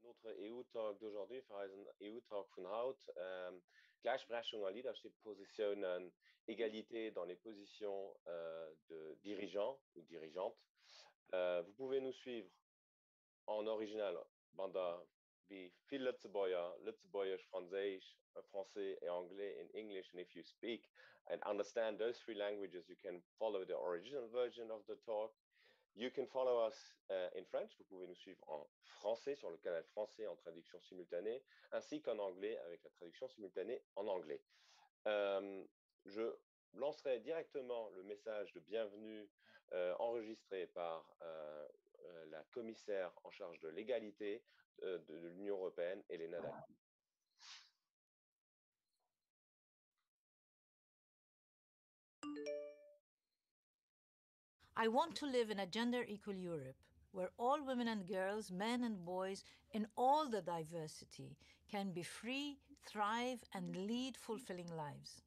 Notre EU-Talk d'aujourd'hui, fir eisen EU-Talk vun haut, Gläichberechtigung a Leadership-Positiounen, Égalité dans les positions de dirigeants ou dirigeantes. Vous pouvez nous suivre en original, wann Der wéi vill Lëtzebuerger Lëtzebuergesch, Franséisch, français et anglais, in English, and if you speak and understand those three languages, you can follow the original version of the talk. You can follow us in French, vous pouvez nous suivre en français sur le canal français en traduction simultanée, ainsi qu'en anglais avec la traduction simultanée en anglais. Euh, je lancerai directement le message de bienvenue euh, enregistré par euh, euh la commissaire en charge de l'égalité euh, de, de l'Union européenne, Elena Daki. I want to live in a gender equal Europe where all women and girls, men and boys, in all the diversity, can be free, thrive and lead fulfilling lives.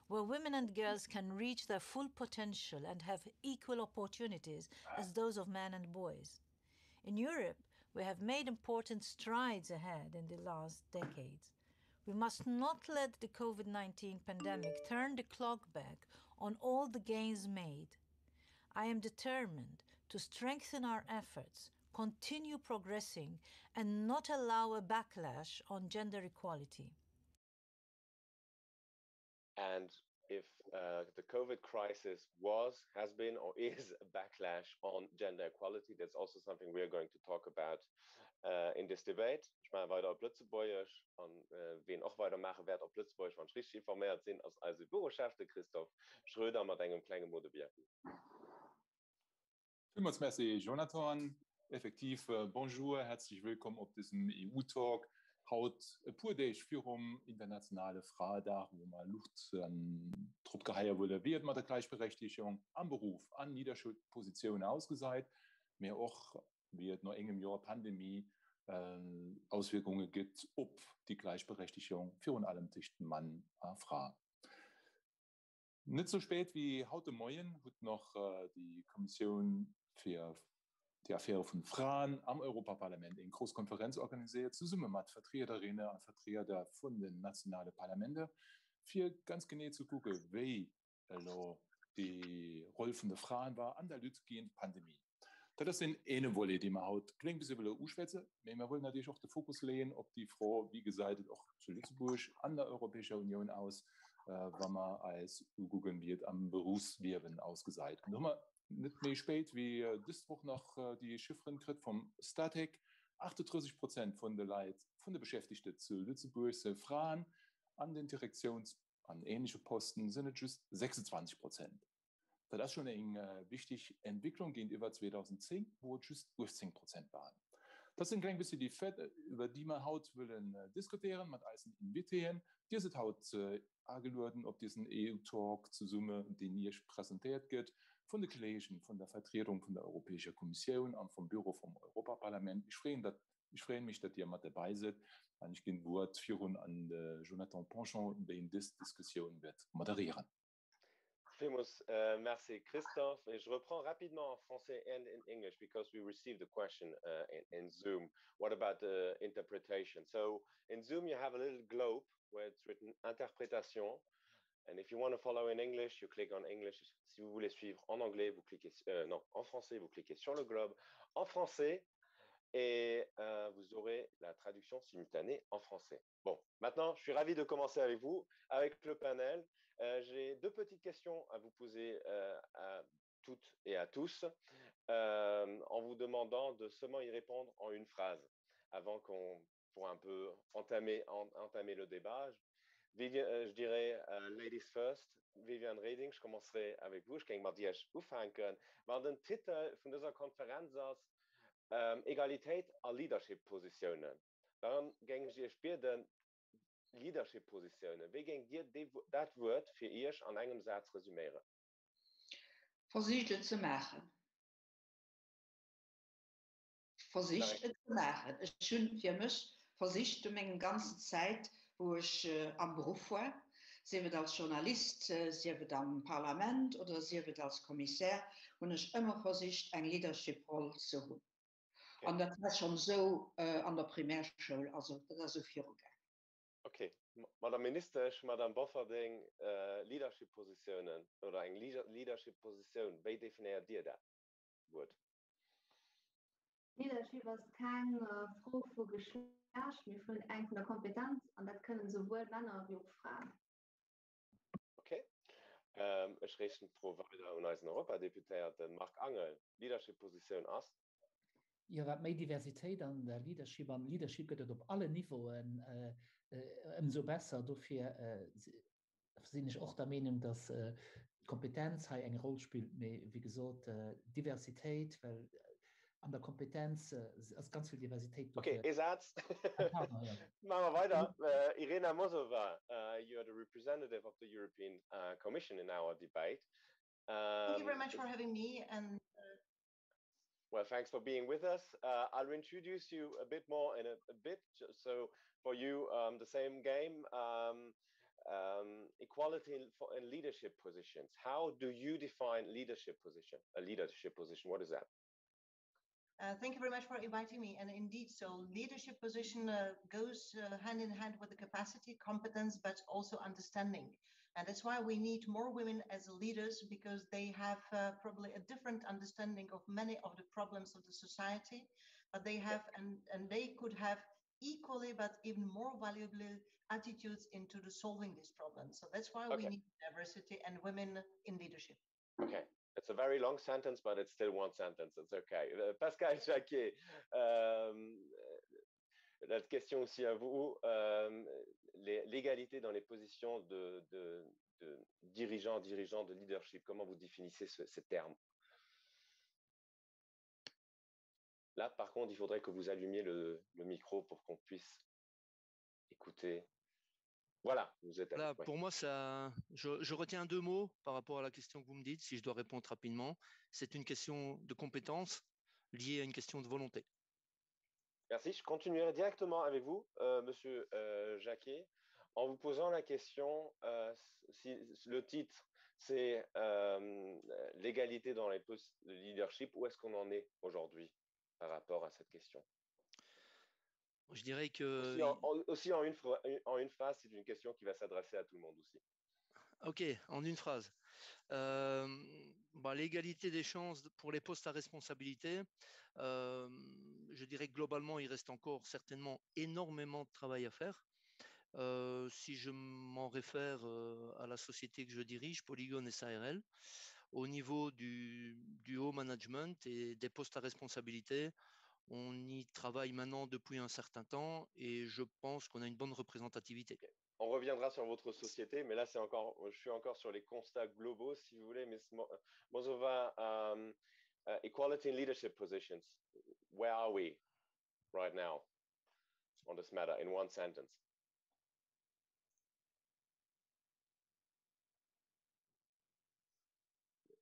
Where women and girls can reach their full potential and have equal opportunities as those of men and boys. In Europe, we have made important strides ahead in the last decades. We must not let the COVID-19 pandemic turn the clock back on all the gains made. I am determined to strengthen our efforts, continue progressing, and not allow a backlash on gender equality. And if uh, the COVID crisis was, has been, or is a backlash on gender equality, that's also something we are going to talk about uh, in this debate. Ech maache weider op Lëtzebuergesch an äh, wien och weider maache wäert op Lëtzebuergesch, wann ech richteg informéiert sinn, ass eise Bürochef, de Christophe Schröder, mat engem klenge Mot de bienvenue. Villmools Merci, Jonathan. Effektiv, bonjour, herzlich willkommen op dësem EU-Talk. Haut, e puer Deeg virum internationale Fraedag, wou mer Luucht drop geheie wëlle wéi et mat der Gläichberechtigung am Beruff an Leadership-Positiounen ausgesäit, mä och wéi et no engem Joer Pandemie Auswierkunge gëtt op déi Gläichberechtigung virun allem tëscht Mann a Fra. Net sou spéit wéi haut de Moien huet nach déi Kommissioun fir déi Affäre vun Fraen am Europaparlament eng grouss Konferenz organiséiert, zesumme mat Vertriederinne a Vertrieder vun den nationale Parlamenter, fir ganz genee ze kucke wéi elo déi Roll vun de Fraen war an der Lutte géint d'Pandemie. Dat ass deen ene Volet, dee mer haut kléng bësse wëlle uschwätzen. Mee mer wëllen natierlech och de Fokus leeën op déi Fro, Wéi gesäit et och zu Lëtzebuerg an der Europäescher Unioun aus, wa mer eis ukucken, wéi et am Berufsliewen ausgesäit? An do hu mer net méi spéit wéi dës Woch nach déi Chifferen kritt vum Statec, 38 Prozent vun de Leit, vun de Beschäftigte zu Lëtzebuerg si Fraen, an den Direktiouns an ähnleche Posten sinn et just 26 Prozent. Dat ass schonn eng wichteg Entwécklung géintiwwer 2010, wou et just 18 Prozent waren. Dat sinn e kleng bëssi déi Faiten, iwwer déi mer haut wëllen diskutéieren mat eisen Invitéen. Dir sidd haut agelueden op diesen EU-Talk zesumme, deen Iech presentéiert gëtt vun de Kollegen vun der Vertriedung vun der Europäescher Kommissioun an vum Büro vum Europaparlament. Ech freeën, datt, ech freeën mech, datt Dir mat derbäi sidd an ech ginn d'Wuert virun an de Jonathan Ponchon, deen dës Diskussioun wäert moderieren. Villmools euh, merci Christophe. Et je reprends rapidement en français and in English because we received a question uh, in, in Zoom. What about the interpretation? So in Zoom you have a little globe where it's written interprétation. And if you want to follow in English, you click on English. Si vous voulez suivre en anglais, vous cliquez, euh, non, en français, vous cliquez sur le globe en français et euh, vous aurez la traduction simultanée en français. Bon, maintenant, je suis ravi de commencer avec vous, avec le panel. Euh, J'ai deux petites questions à vous poser euh, à toutes et à tous, euh, en vous demandant de seulement y répondre en une phrase, avant qu'on pour un peu entamer, en, entamer le débat. Vivian, euh, je dirais euh, Ladies first, Viviane Reding, je commencerai avec vous. Ech géing mat Iech ufänken. Well den Titel vun dëser Konferenz ass ähm, Egalitéit a Leadership-Positiounen. Dann géing ech Iech bieden, Leadership-Positiounen, wéi géingt Dir dee, dat Wuert fir Iech an engem Saz resüméieren? Versicht et ze maachen. Versicht et ze maachen. Ech hunn fir mech versicht u mengem ganzen Zäit, wou ech am Beruff war, sief et als Journalist, sief et am Parlament oder sief et als Kommissär, hunn ech ëmmer versicht eng Leadership-Roll ze hunn. An dat war schonn esou an der Primärschoul, also dat ass esou virugaangen. Ok. Madame Ministesch, Madame Bofferding, Leadership-Positiounen oder eng Leadership-Positioun, wéi definéiert Dir dat Wuert? Leadership ass keng Fro vu Geschlecht, mee vun eng vun der Kompetenz, an dat kënnen esouwuel Männer wéi och Fraen. Ok. Ech reechen d'Fro weider un eisen Europadeputéierten Marc Angel. Leadership-Positioun ass? Jo, wat méi Diversitéit an der Leadership, an Leadership gëtt et op allen Niveauen, ëmsou besser. Dofir sinn ech och der Meenung, datt d'Kompetenz hei eng Roll spillt, mee wéi gesot, Diversitéit, well an der Kompetenz ass ganz vill Diversitéit. Ok, ee Saz. Maache mer weider. Irena Mosova, you are the representative of the European Commission in our debate. Thank you very much for having me and Well, thanks for being with us. Uh, I'll introduce you a bit more in a, a bit. So for you, um, the same game, um, um, equality in, for, in leadership positions. How do you define leadership position? A leadership position, what is that? Uh, thank you very much for inviting me. And indeed, so leadership position uh, goes uh, hand in hand with the capacity, competence, but also understanding. And that's why we need more women as leaders, because they have uh, probably a different understanding of many of the problems of the society, but they have, and, and they could have equally, but even more valuable attitudes into the solving these problems. So that's why okay. we need diversity and women in leadership. Okay. It's a very long sentence, but it's still one sentence. It's okay. Euh, Pascal Jacquet, euh, la question aussi à vous. Euh, L'égalité dans les positions de, de, de dirigeants, dirigeants de leadership, comment vous définissez ce, ces termes Là, par contre, il faudrait que vous allumiez le, le micro pour qu'on puisse écouter. Voilà, vous êtes là. Pour moi, ça, je, je retiens deux mots par rapport à la question que vous me dites, si je dois répondre rapidement. C'est une question de compétence liée à une question de volonté. Merci. Je continuerai directement avec vous, euh, Monsieur euh, Jacquet, en vous posant la question euh, si le titre, c'est euh, l'égalité dans les postes de leadership, où est-ce qu'on en est aujourd'hui par rapport à cette question Je dirais que. Aussi en, en, aussi en, une, en une phrase, c'est une question qui va s'adresser à tout le monde aussi. Ok, en une phrase. Euh, bah, L'égalité des chances pour les postes à responsabilité, euh, je dirais que globalement, il reste encore certainement énormément de travail à faire. Euh, si je m'en réfère euh, à la société que je dirige, Polygon SARL, au niveau du, du haut management et des postes à responsabilité, on y travaille maintenant depuis un certain temps et je pense qu'on a une bonne représentativité. On reviendra sur votre société, mais là, c'est encore, je suis encore sur les constats globaux, si vous voulez. Mais Mosova, um, uh, equality in leadership positions, where are we right now on this matter in one sentence?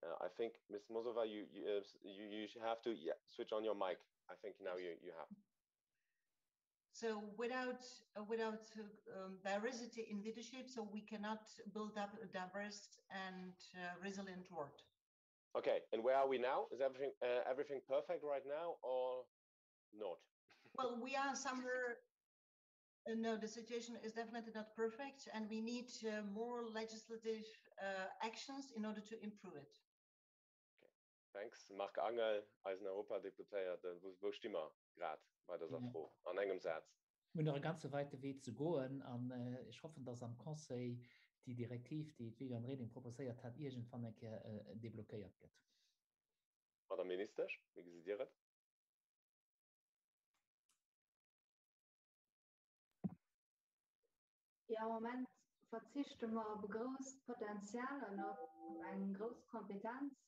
Uh, I think, Ms. Mosova, you, you, uh, you, you have to yeah, switch on your mic. I think now you, you have. So without, uh, without uh, um, diversity in leadership, so we cannot build up a diverse and uh, resilient world. Okay, and where are we now? Is everything, uh, everything perfect right now or not? Well, we are somewhere uh, no, the situation is definitely not perfect, and we need uh, more legislative uh, actions in order to improve it. Okay. Thanks. Marc Angel, eisen Europadeputéierten, wou, wou sti mer grad bei dëser ja. Fro an engem Saz? Mir hunn nach e ganze weite Wee ze goen an äh, ech hoffen, dass am Conseil déi Direktiv, déi d'Viviane Reding proposéiert hat, iergendwann eng Kéier äh, deblockéiert gëtt. Madame Ministesch, wéi gesitt Dir et? Jo, am Moment verzichte mer op e grousst Potenzial an op eng grouss Kompetenz,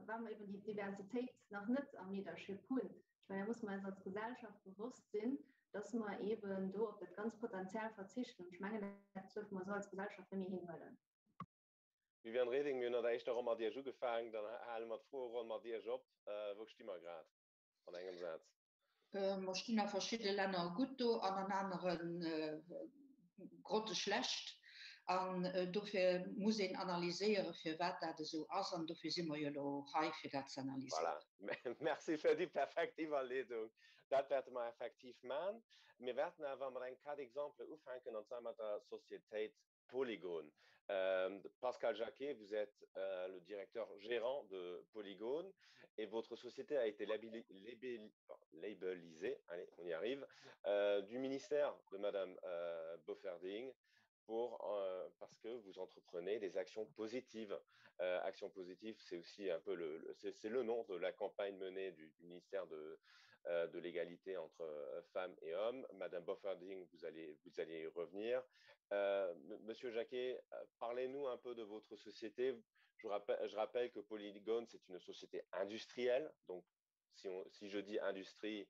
well mer eben déi Diversitéit nach net am Leadership hunn. Ech mengen, da musse mer eis als Gesellschaft bewosst sinn, dass mer eben do op dat ganzt Potenzial verzichten. Ech mengen, dat duerfe mer esou als Gesellschaft net méi hinhuelen. Viviane Reding, mir hunn an der éischter Ronn mat Iech ugefaangen, dann hale mer d'Froeronn mat Iech op. Wou sti mer grad an engem Saz? Mer stinn a verschidde Länner gutt do an an anere grotteschlecht. An dofir muss een analyséieren, firwat dat esou ass. An dofir si mer jo elo hei, fir dat ze analyséieren. Voilà. Merci fir déi perfekt Iwwerleedung. Dat wäerte mer effektiv maachen. Mir wäerten awer mat engem Cas d'exemple ufänken, an zwar mat der Societéit Polygone. Pascal Jacquet, vous êtes le directeur gérant de Polygone et votre société a été labelisée, allez, on y arrive, du ministère de Madame Bofferding pour, parce que vous entreprenez des actions positives. Actions positives, c'est aussi un peu le, c'est le nom de la campagne menée du, du ministère de, de l'égalité entre femmes et hommes. Madame Bofferding, vous allez, vous allez y revenir. Euh, Monsieur Jacquet, parlez-nous un peu de votre société. Je rappelle, je rappelle que Polygone, c'est une société industrielle. Donc, si, on, si je dis industrie,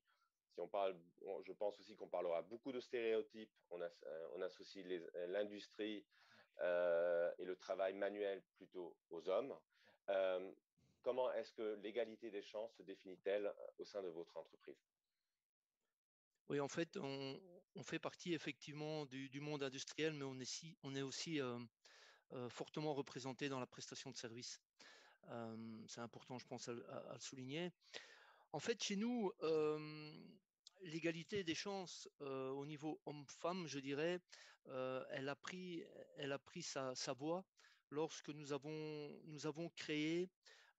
si on parle, je pense aussi qu'on parlera beaucoup de stéréotypes. On, a, on associe l'industrie euh, et le travail manuel plutôt aux hommes. Euh, comment est-ce que l'égalité des chances se définit-elle au sein de votre entreprise Oui, en fait, on, on fait partie effectivement du, du monde industriel, mais on est, si, on est aussi euh, euh, fortement représenté dans la prestation de services. Euh, C'est important, je pense, à, à, à le souligner. En fait, chez nous, euh, l'égalité des chances euh, au niveau homme-femme, je dirais, euh, elle a pris, elle a pris sa, sa voie lorsque nous avons, nous avons créé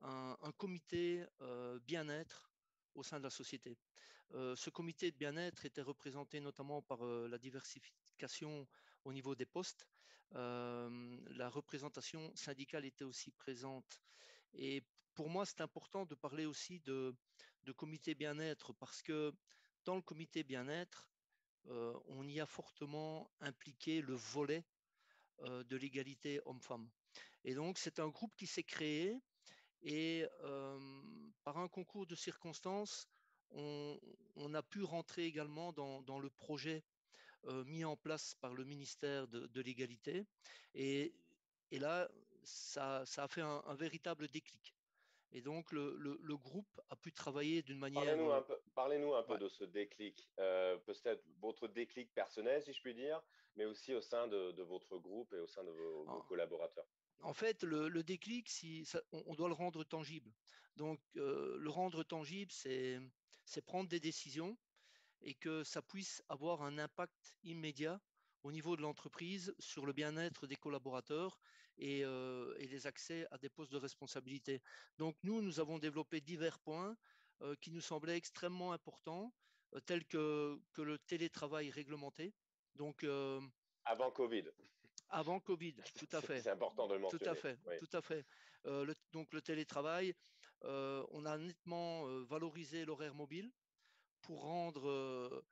un, un comité euh, bien-être au sein de la société. Euh, ce comité de bien-être était représenté notamment par euh, la diversification au niveau des postes. Euh, la représentation syndicale était aussi présente. Et pour moi, c'est important de parler aussi de, de comité bien-être parce que dans le comité bien-être, euh, on y a fortement impliqué le volet euh, de l'égalité homme-femme. Et donc, c'est un groupe qui s'est créé et euh, par un concours de circonstances, on, on a pu rentrer également dans, dans le projet euh, mis en place par le ministère de, de l'égalité. Et, et là, ça, ça a fait un, un véritable déclic. Et donc, le, le, le groupe a pu travailler d'une manière. Parlez-nous un peu, parlez-nous un peu ouais. de ce déclic, euh, peut-être votre déclic personnel, si je puis dire, mais aussi au sein de, de votre groupe et au sein de vos, vos collaborateurs. En fait, le, le déclic, si, ça, on, on doit le rendre tangible. Donc, euh, le rendre tangible, c'est prendre des décisions et que ça puisse avoir un impact immédiat au niveau de l'entreprise sur le bien-être des collaborateurs et, euh, et les accès à des postes de responsabilité. Donc nous, nous avons développé divers points euh, qui nous semblaient extrêmement importants, euh, tels que, que le télétravail réglementé. Donc, euh, avant Covid. Avant Covid, tout à fait. C'est important de le mentionner. Tout à fait, oui. tout à fait. Euh, le, donc le télétravail, euh, on a nettement euh, valorisé l'horaire mobile pour rendre euh,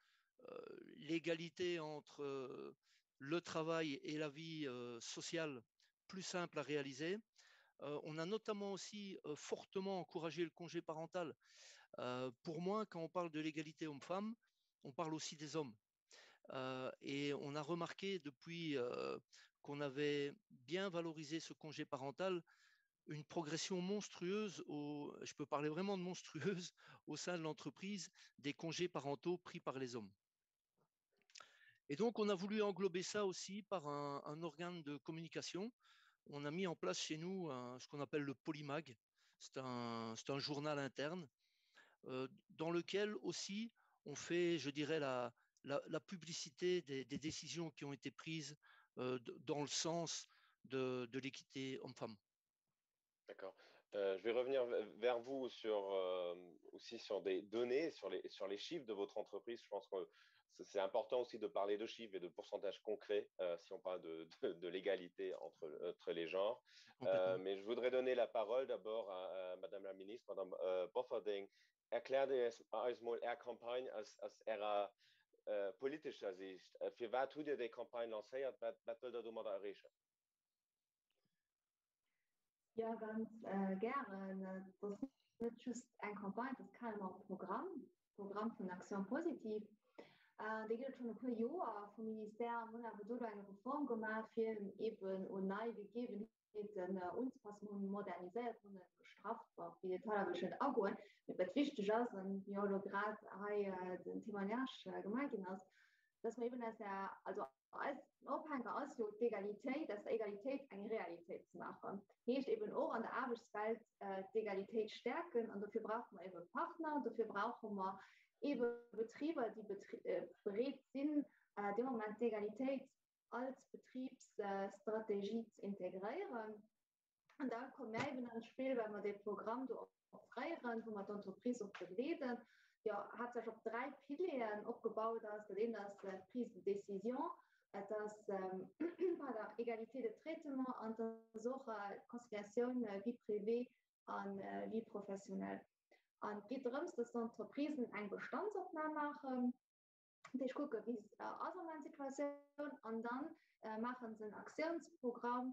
l'égalité entre euh, le travail et la vie euh, sociale plus simple à réaliser. Euh, on a notamment aussi euh, fortement encouragé le congé parental. Euh, pour moi, quand on parle de l'égalité homme-femme, on parle aussi des hommes. Euh, et on a remarqué depuis euh, qu'on avait bien valorisé ce congé parental, une progression monstrueuse, au, je peux parler vraiment de monstrueuse, au sein de l'entreprise des congés parentaux pris par les hommes. Et donc, on a voulu englober ça aussi par un, un organe de communication. On a mis en place chez nous un, ce qu'on appelle le Polymag. C'est un, un journal interne euh, dans lequel aussi on fait, je dirais, la, la, la publicité des, des décisions qui ont été prises euh, dans le sens de, de l'équité homme-femme. D'accord. Euh, je vais revenir vers vous sur, euh, aussi sur des données, sur les, sur les chiffres de votre entreprise. Je pense que c'est important aussi de parler de chiffres et de pourcentages concrets euh, si on parle de, de, de l'égalité entre, entre les genres. Euh, mais je voudrais donner la parole d'abord à, à Madame la ministre, Madame euh, Bofferding. Erkläert eis mol Är Campagne aus, aus Ärer äh, politescher Sicht. Äh, firwat hutt Dir déi Campagne lancéiert? Wat, wat wëllt Der domadder erreechen? Ja, ganz äh, gären. Et ass net just eng Campagne, et ass carrément e Programm, Programm vun Action Positive. Äh, dee gëtt et schonn e puer Joer vum Ministère. Mir hunn awer do elo eng Reform gemaach, fir en eben un nei Gegebenheeten unzepassen. Mir hunn en moderniséiert, mir hunn e gestrafft. Bon, op déi Detailer wëll ech net agoen. Mee wat wichteg ass, an wéi och elo grad hei den Témoignage gemaach ginn ass, dass mer eben aus der, also Eisen Ophänker ass jo d'Egalitéit, aus der Egalitéit eng Realitéit ze maachen. Heescht eben och an der Aarbechtswelt d'Egalitéit stäerken. An dofir brauche mer eben Partner, dofir brauche mer eebe Betriber, déi bereet sinn, dee Moment d'Egalitéit als Betribsstrategie ze integréieren. An da komme mär eben an d'Spill, well mer dee Programm do offréieren, wou mer d'Entreprise och begleeden, jo haaptsächlech op 3 Pilieren opgebaut ass. Dat eent ass d'Prise de décision, et ass pardon, égalité de traitement an et ass och d'Conciliatioun vie privée a vie professionnelle. An et geet drëms, dass d'Entreprisen eng Bestandsopnam maachen, dat heescht kucken, wéi ass am Moment d'Situatioun, an da maache se en Aktiounsprogramm,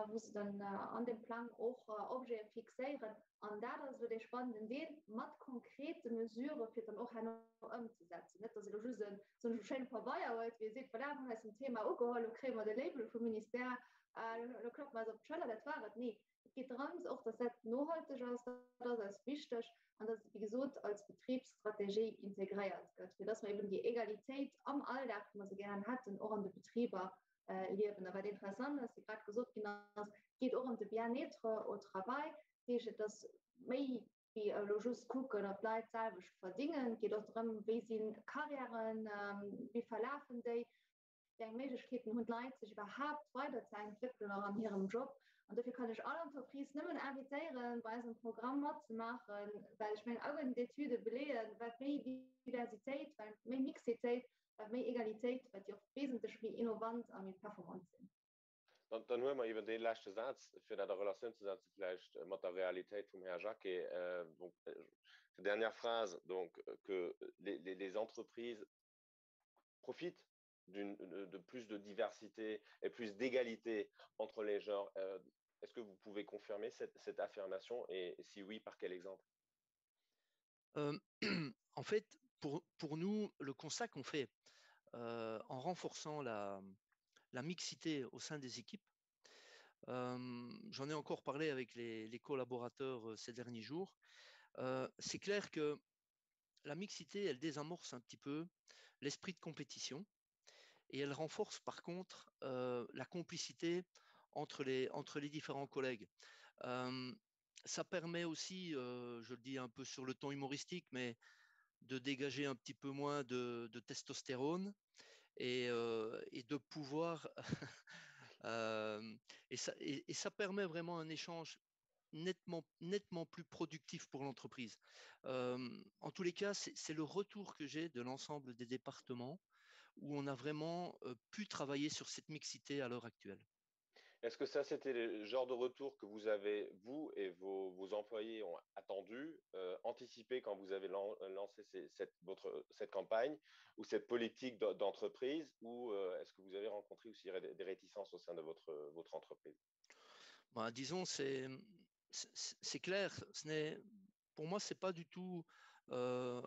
wou se dann an deem Plang och Objete fixéieren. An dat ass elo dee spannenden Deel, mat konkrete Mesurë fir dann och herno ëmzesetzen. Net, datt ee elo just e sou e schéine Pabeier huet, wou ee seet, voilà, mir hunn eis dem Thema ugeholl, elo kréie mer de Label vum Ministère, elo klappe mer eis op d'Schëller, dat war et. Nee, Et geet drëms och, dass dat nohalteg ass, dat ass eis wichteg, an dass et, wéi gesot, als Betribsstrategie integréiert gëtt, fir dass mer eben déi Egalitéit am Alldag, wéi mer se gären hätten, och an de Betriber liewen. A wat interessant ass, wéi grad gesot ginn ass, et geet och ëm de Bien-être au travail, dat heescht, et ass méi wéi elo just kucken, ob d'Leit d'selwecht verdingen. Et geet och drëm, wéi si Karriären, wéi verlafen déi, Wéi eng Méiglechkeeten hunn d'Leit, sech iwwerhaapt weiderzeentwéckelen och an hirem Job? An dofir kann ech all Entreprise nëmmen invitéieren, bei eisem Programm matzemaachen, well ech mengen, alleguerten d'Etüde beleeën, wat méi Diversitéit, wat méi Mixitéit, wat méi Egalitéit, wat déi och wesentlech méi innovant a méi performant sinn. Dann huele mer eben dee leschte Saz, fir dat a Relatioun ze setzen vläicht mat der Realitéit vum Här Jacquet, donc, dernière phrase, donc, que les entreprises profitent de plus de diversité et plus d'égalité entre les genres. Euh, est-ce que vous pouvez confirmer cette, cette affirmation et si oui, par quel exemple euh, En fait, pour, pour nous, le constat qu'on fait euh, en renforçant la, la mixité au sein des équipes, euh, j'en ai encore parlé avec les, les collaborateurs euh, ces derniers jours, euh, c'est clair que la mixité, elle désamorce un petit peu l'esprit de compétition et elle renforce par contre euh, la complicité entre les, entre les différents collègues. Euh, ça permet aussi, euh, je le dis un peu sur le ton humoristique, mais de dégager un petit peu moins de, de testostérone et, euh, et de pouvoir euh, et, ça, et, et ça permet vraiment un échange nettement, nettement plus productif pour l'entreprise. Euh, en tous les cas, c'est le retour que j'ai de l'ensemble des départements où on a vraiment euh, pu travailler sur cette mixité à l'heure actuelle. Est-ce que ça, c'était le genre de retour que vous avez, vous et vos, vos employés ont attendu, euh, anticipé quand vous avez lan lancé ces, cette, votre, cette campagne ou cette politique d'entreprise ou euh, est-ce que vous avez rencontré aussi des réticences au sein de votre, votre entreprise bah, Disons, c'est c'est clair, ce n'est pour moi, ce n'est pas du tout euh,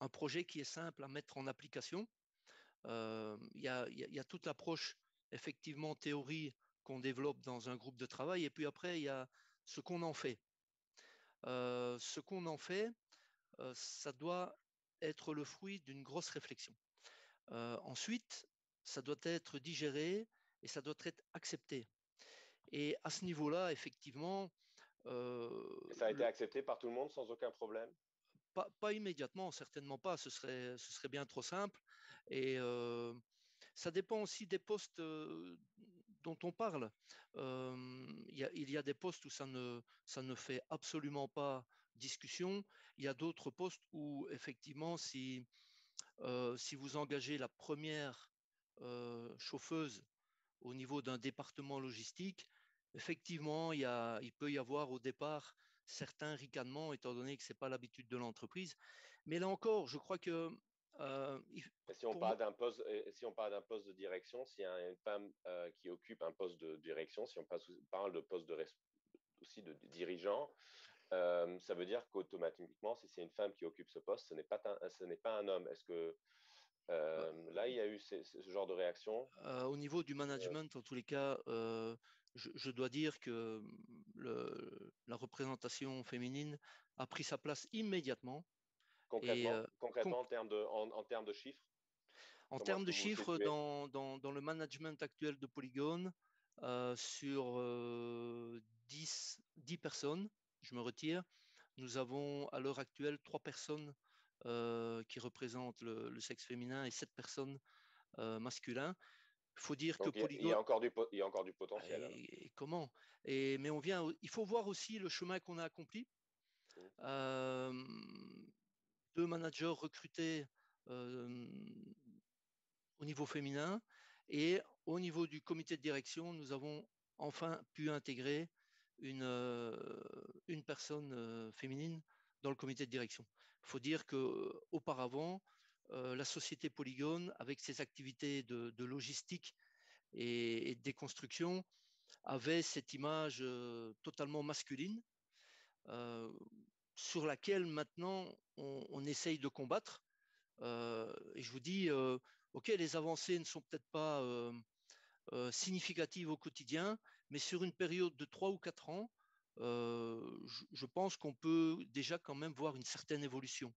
un projet qui est simple à mettre en application. Euh, il y, a, y a toute l'approche effectivement théorie qu'on développe dans un groupe de travail et puis après il y a ce qu'on en fait. Euh, ce qu'on en fait, euh, ça doit être le fruit d'une grosse réflexion. Euh, ensuite, ça doit être digéré et ça doit être accepté. Et à ce niveau-là, effectivement. Euh, ça a été accepté par tout le monde sans aucun problème pas, pas immédiatement, certainement pas, ce serait, ce serait bien trop simple. Et euh, ça dépend aussi des postes euh, dont on parle. Euh, il, y a, il y a des postes où ça ne, ça ne fait absolument pas discussion. Il y a d'autres postes où, effectivement, si, euh, si vous engagez la première euh, chauffeuse au niveau d'un département logistique, effectivement, il, y a, il peut y avoir au départ certains ricanements, étant donné que ce n'est pas l'habitude de l'entreprise. Mais là encore, je crois que euh, si on parle d'un poste, si on parle d'un poste de direction, s'il y a une femme euh, qui occupe un poste de direction, si on passe, parle de poste de aussi de, de dirigeant, euh, ça veut dire qu'automatiquement, si c'est une femme qui occupe ce poste, ce n'est pas un, ce n'est pas un homme. Est-ce que euh, là, il y a eu ce, ce genre de réaction euh, Au niveau du management, en tous les cas, euh, je, je dois dire que le, la représentation féminine a pris sa place immédiatement. Concrètement, Et, euh, concrètement en, termes de, en, en termes de chiffres En termes de chiffres, dans, dans, dans le management actuel de Polygone, euh, sur euh, 10, 10 personnes, je me retire, nous avons à l'heure actuelle trois personnes qui représentent le, le sexe féminin et 7 personnes masculins. Il faut dire Donc que il, y a, encore du, il y a encore du potentiel. Et, et comment et, Mais on vient, il faut voir aussi le chemin qu'on a accompli. Mmh. Euh, deux managers recrutés euh, au niveau féminin et au niveau du comité de direction, nous avons enfin pu intégrer une, euh, une personne euh, féminine dans le comité de direction. Il faut dire qu'auparavant, euh, la société Polygone, avec ses activités de, de logistique et, et de déconstruction, avait cette image euh, totalement masculine euh, sur laquelle maintenant on, on essaye de combattre. Euh, et je vous dis, euh, ok, les avancées ne sont peut-être pas euh, euh, significatives au quotidien, mais sur une période de trois ou quatre ans, euh, je, je pense qu'on peut déjà quand même voir une certaine évolution.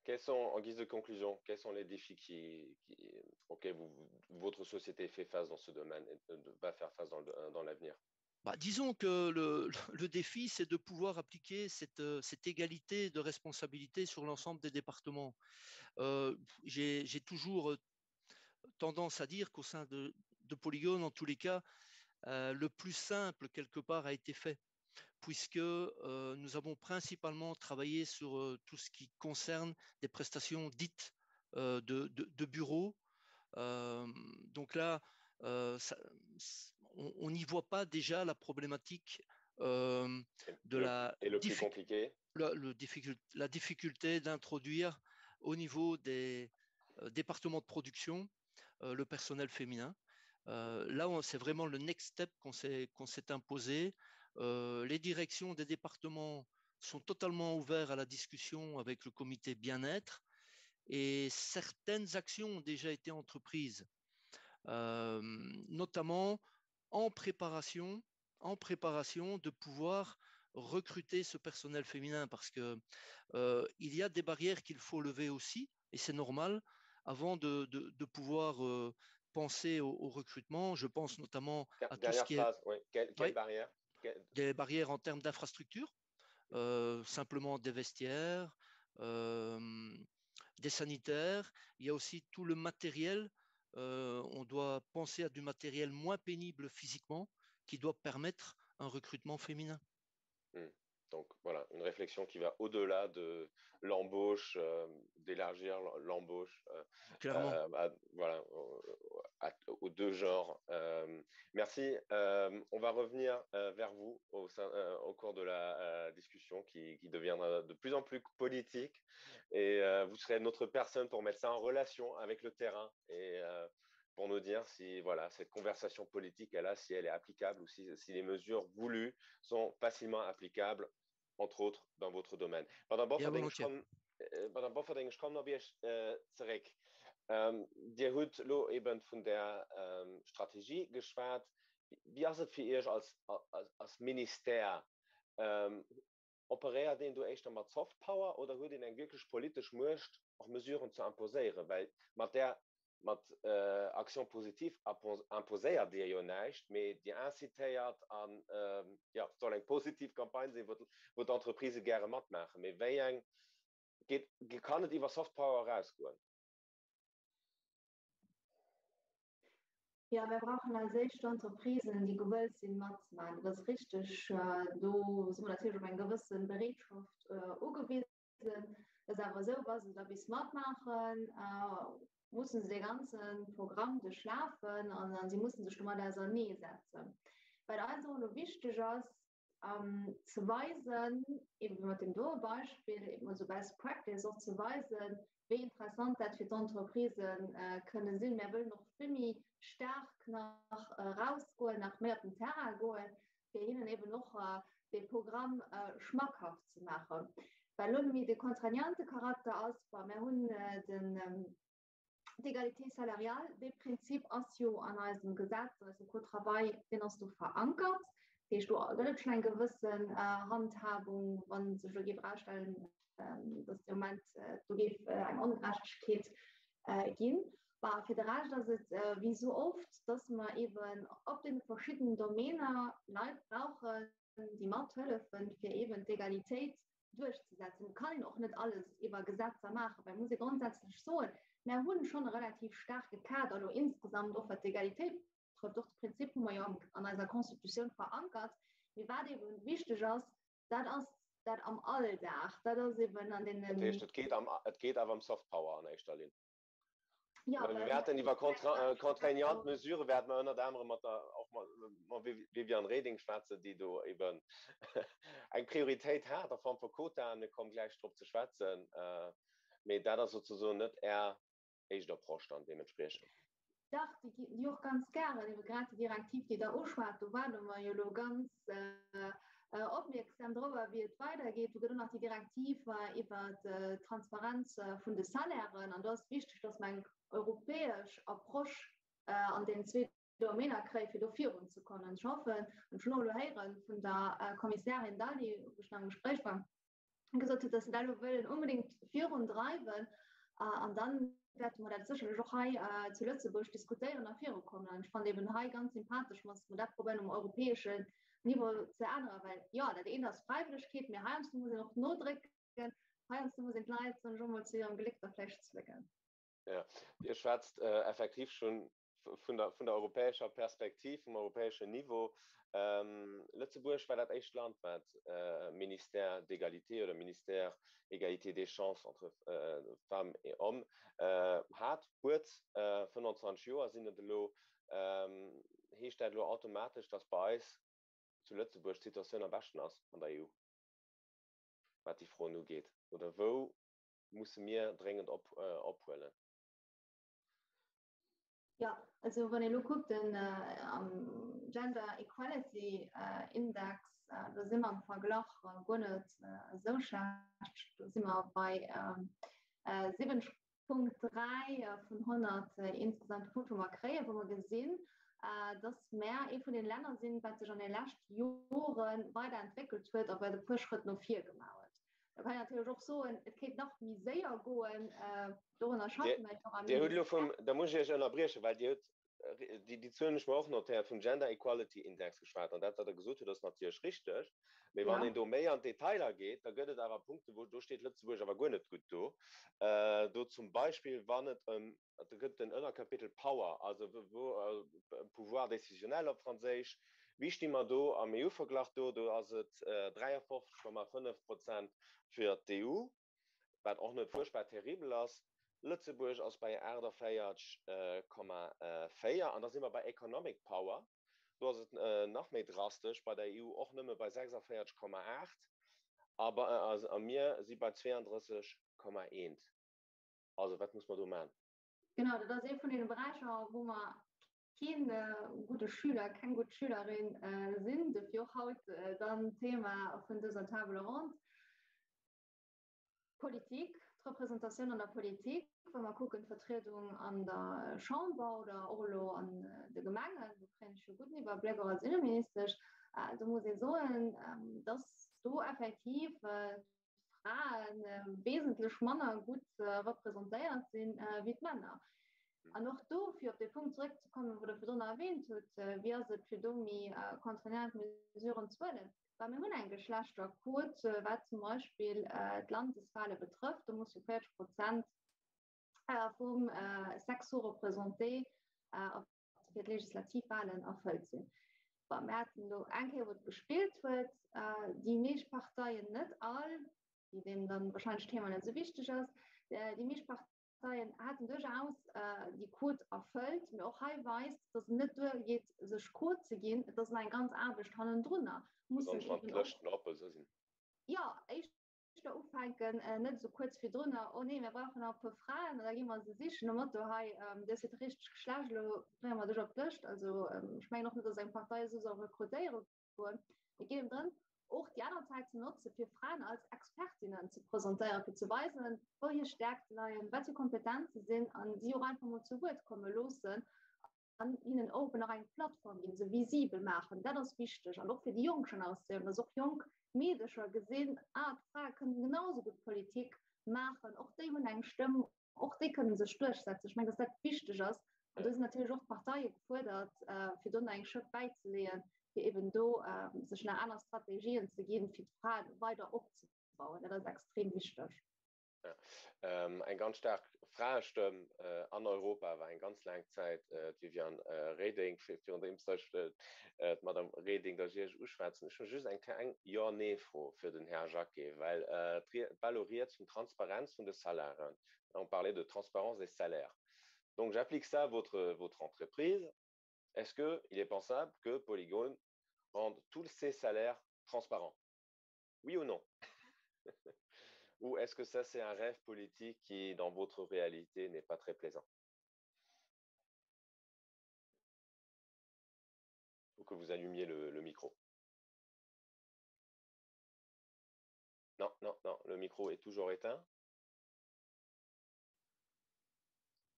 Quels sont, en guise de conclusion, quels sont les défis qui, qui, auxquels vous, votre société fait face dans ce domaine et va faire face dans, dans l'avenir bah, Disons que le, le défi, c'est de pouvoir appliquer cette, cette égalité de responsabilité sur l'ensemble des départements. Euh, J'ai toujours tendance à dire qu'au sein de, de Polygone, en tous les cas, euh, le plus simple, quelque part, a été fait puisque euh, nous avons principalement travaillé sur euh, tout ce qui concerne des prestations dites euh, de, de, de bureau. Euh, donc là, euh, ça, on n'y voit pas déjà la problématique euh, de le, la, et le plus compliqué la, le difficult, la difficulté d'introduire au niveau des euh, départements de production euh, le personnel féminin. Euh, là, c'est vraiment le next step qu'on s'est qu imposé. Euh, les directions des départements sont totalement ouvertes à la discussion avec le comité bien-être et certaines actions ont déjà été entreprises, euh, notamment en préparation, en préparation de pouvoir recruter ce personnel féminin parce que euh, il y a des barrières qu'il faut lever aussi et c'est normal avant de, de, de pouvoir euh, penser au, au recrutement. Je pense notamment à Dernière tout ce qui phrase, est oui. Quelle, quelle oui. barrière des barrières en termes d'infrastructure, euh, simplement des vestiaires, euh, des sanitaires. Il y a aussi tout le matériel. Euh, on doit penser à du matériel moins pénible physiquement qui doit permettre un recrutement féminin. Mmh. Donc voilà, une réflexion qui va au-delà de l'embauche, euh, d'élargir l'embauche euh, euh, à, voilà, à, aux deux genres. Euh, merci. Euh, on va revenir euh, vers vous au, sein, euh, au cours de la euh, discussion qui, qui deviendra de plus en plus politique et euh, vous serez notre personne pour mettre ça en relation avec le terrain et euh, pour nous dire si voilà, cette conversation politique, elle a, si elle est applicable ou si, si les mesures voulues sont facilement applicables entre autres dans votre domaine. Madame Bofferding, ech kommen, äh, Madame Bofferding, ech kommen op Iech äh, zeréck. Ähm, Dir hutt lo eben vun der ähm, Strategie geschwat. Wie ass et fir Iech als, als, als Ministère? Ähm, operéiert een do éischter mat Soft Power oder huet een eng wierklech politesch Muecht, och Mesuren ze imposéieren? Well mat där Mat Action positive imposéiert Dir jo näischt, mee Dir incitéiert an, jo, et soll eng positiv Campagne sinn, wou d'Entreprisë gäre matmaachen. Mee wéi eng geet, kann et iwwer Soft Power erausgoen? Jo, mir brauchen als éischt Entreprisen, déi gewëllt sinn, matzemaachen. Dat ass richteg. Do si mer natierlech op eng gewësse Bereetschaft ugewisen. Et ass awer esou, wa se da bis matmaachen, musse se dee ganze Programm duerchlafen an si musse sech domat auserneesetzen. Wat eis och elo wichteg ass, ze weisen, ebe mat deem doe Beispill, eben esou Best Practice och ze weisen, wéi interessant dat fir d'Entreprisë kënne sinn. Mär wëllen och vill méi staark nach erausgoen, nach méi op den Terrain goen, fir hinnen eben och dee Programm schmackhaft ze maachen. Well elo méi de contraignante Charakter ass, bon, mär hunn den d'Égalité salariale, dee Prinzip ass jo an eisem Gesetz, an eisem Code travail, deen ass do verankert. Dat heescht, do gëtt et schonn eng gewëssen Handhabung, wa sech elo géif erausstellen, dass de Moment do géif eng Ongerechtegkeet ginn. Bah, fir de Rescht ass et wéi esou oft, dass mer eeben op deene verschiddenen Domäner Leit brauchen, déi mathëllefen, fir eeben d'Egalitéit. duerchzesetzen. Et kann een och net alles iwwer Gesetzer maachen, well muss ee grondsätzlech soen, mär hunn schonn e relativ staarke Kader elo insgesamt, och wat d'Egalitéit betrëfft. Och de Prinzip hu mer jo an eiser Constitutioun verankert. Mee wat eeben wichteg ass, dat ass dat am Alldag, dat ass eeben an deenen. Dat heescht, et geet am, et geet awer ëm Soft Power an éischter Linn. Ja, Well mir wäerten iwwer contraignant Mesurë wäerte mer ënnert anerem mat der, och mat Viviane Reding schwätzen, déi do eben eng Prioritéit hat a Form vu Quotaen. Mir kommen gläich drop ze schwätzen. Mee dat ass souzesoen net Är éischt Approche dann deementspriechend. Dach, déi och ganz gären. Ebe grad déi Direktiv, déi Der uschwat, do waarde mer jo elo ganz opmierksam dorobber, wéi et weidergeet. Do gëtt och nach déi Direktiv iwwert d'Transparenz vun de Salairen. An do ass et wichteg, dass mer eng europäesch Approche an deenen zwee Domäner kréien, fir do virunzekommen. Ech hoffen, an ech hunn och elo héiere vun der Kommissärin Dalli, wou ech nach am Gespréich war, gesot huet, dass se dat elo wëllen onbedéngt virundreiwen. An dann wäerte mer dat sécherlech och hei zu Lëtzebuerg diskutéieren a virukommen. An ech fannen eben hei ganz sympathesch, dass mer dat probéieren um europäeschen Niveau ze änneren, well jo, dat eent ass Fräiwëllegkeet, mee heiansdo muss een och nodrécken, heiansdo muss een d'Leit, soen ech och mol, zu hirem Gléck da vläicht zwéngen. Jo, Dir schwätzt effektiv schonn vun der, vun der europäescher Perspektiv, vum europäeschen Niveau. Lëtzebuerg war dat éischt Land, wat Ministère d'égalité oder Ministère égalité des chances entre femmes et hommes hat, huet. 25 Joer sinn et elo. Heescht dat elo automatesch, datt bei eis zu Lëtzebuerg d'Situatioun am beschten ass an der EU, wat déi Froen ugeet? Oder wou musse mir dréngend ophuelen? Jo, also wann ee elo kuckt, den Gender Equality Index, do si mer am Verglach guer net esou schlecht. Do si mer bei 70,3 vun 100 insgesamt Punkte, wou mer kréien, wou mer gesinn, dass mer ee vun den Länner sinn, wat sech an de lescht Jore weiderentwéckelt huet a wat e puer Schrëtt no vir gemaach huet. Da kann een natierlech och soen, et kéint nach méi séier goen. Dorunner schaffe mer jo am Dir hutt elo vum, da muss ech Iech ënnerbriechen, well Dir hutt, déi, déi Zuel hunn ech mer och notéiert, vum Gender Equality Index geschwat. An dat, wat Der gesot hutt, ass natierlech richteg. Mee wann een do méi an d'Detailer geet, da gëtt et awer Punkten, wou, do steet Lëtzebuerg awer guer net gutt do. Do zum Beispill, wann et ëm, do gëtt et en Ënnerkapitel Power, also wou, Pouvoir décisionnel op Franséisch, Wéi sti mer do am EU-Verglach do? Do ass et 53,5 Prozent fir d'EU, wat och net fuerchtbar terribel ass. Lëtzebuerg ass bei 48,4. An da si mer bei Economic Power, do ass et nach méi drastesch, bei der EU och nëmme bei 46,8 a mir si bei 32,1. Also wat muss mer do man? Genau, dat ass ee vun deene Beräicher, wou mer keen gudde Schüler, keng gutt Schülerin sinn. Dofir och haut dann d'Thema vun dëser Table ronde, Politik, d'Representatioun an der Politik. Wa mer kucken, d'Vertriedung an der Chamber oder och elo an de Gemengen, do kréien ech jo e gudden Iwwerbléck och als Inneministesch, do muss ee soen, dass do effektiv d'Frae wesentlech manner gutt representéiert sinn wéi d'Männer. An och do, fir op dee Punkt zeréckzekommen, wou Der virdrun erwähnt hutt, wéi ass et, fir do méi contraignant Mesuren ze huelen? Well mir hunn eng Geschlechterquot, wat zum Beispill d'Landeswahle betrëfft. Do musse 40 Prozent vum Sexe sous-représenté op fir d'Legislativwahlen erfëllt sinn. Bon, mir haten elo eng Kéier, wou et gespillt huet, déi meescht Parteien, net all, déi deenen dann wahrscheinlech d'Thema net esou wichteg ass, déi meescht Parteien haten duerchaus déi Quot erfëllt. Mee och hei weist, dass et net duergeet, sech Quot ze ginn, et ass nach eng ganz Aarbecht hannendrunner. Besonnesch wann d'Lëschten oppe sinn. Jo, éischt Éischter ufänken, net esou kuerz virdrunner, oh nee, mir brauchen nach e puer Fraen, an da gi mer se sichen, nom Motto, hei, du hues jo richteg geschlecht, elo brénge mer dech op d'Lëscht. Also ech mengen och net, datt eng Partei esou soll rekrutéiere goen. Et geet ëm drëm, och déi aner Zäit ze notzen, fir Fraen als Expertinnen ze presentéieren, fir ze weisen, wou hir Stäerkte leien, wat hir Kompetenze sinn, a si och einfach mol zu Wuert komme loossen an hinnen och nach eng Plattform ginn, se visibel maachen, dat ass wichteg an och fir déi jonk Generatioun, dass och jonk Meedecher gesinn, ah d'Frae kënnen genau esou gutt Politik maachen, och déi hunn eng Stëmm, och déi kënnen sech duerchsetzen. Ech mengen, dass dat wichteg ass an do sinn natierlech och d'Parteie gefuerdert, fir do nach eng Schëpp bäizeleeën, fir eben do sech nach aner Strategien ze ginn, fir d'Frae weider opzebauen. opzebauen. Dat ass extrem wichteg. Ja. Ähm, eng ganz staark Fraestëmm äh, an Europa war eng ganz laang Zäit äh, d'Viviane äh, Reding, virun deem ech äh, d'Madame Reding da Iech uschwätzen. Ech hu just eng kleng Ja-Nee-Fro fir den Här Jacquet, well äh, d'War elo rieds vun Transparenz vun de Salairen. On parlait de transparence des salaires. Donc j'applique ça à votre, votre entreprise. Est-ce qu'il est pensable que Polygone rende tous ses salaires transparents Oui ou non Ou est-ce que ça, c'est un rêve politique qui, dans votre réalité, n'est pas très plaisant Faut que vous allumiez le, le micro. Non, non, non, le micro est toujours éteint.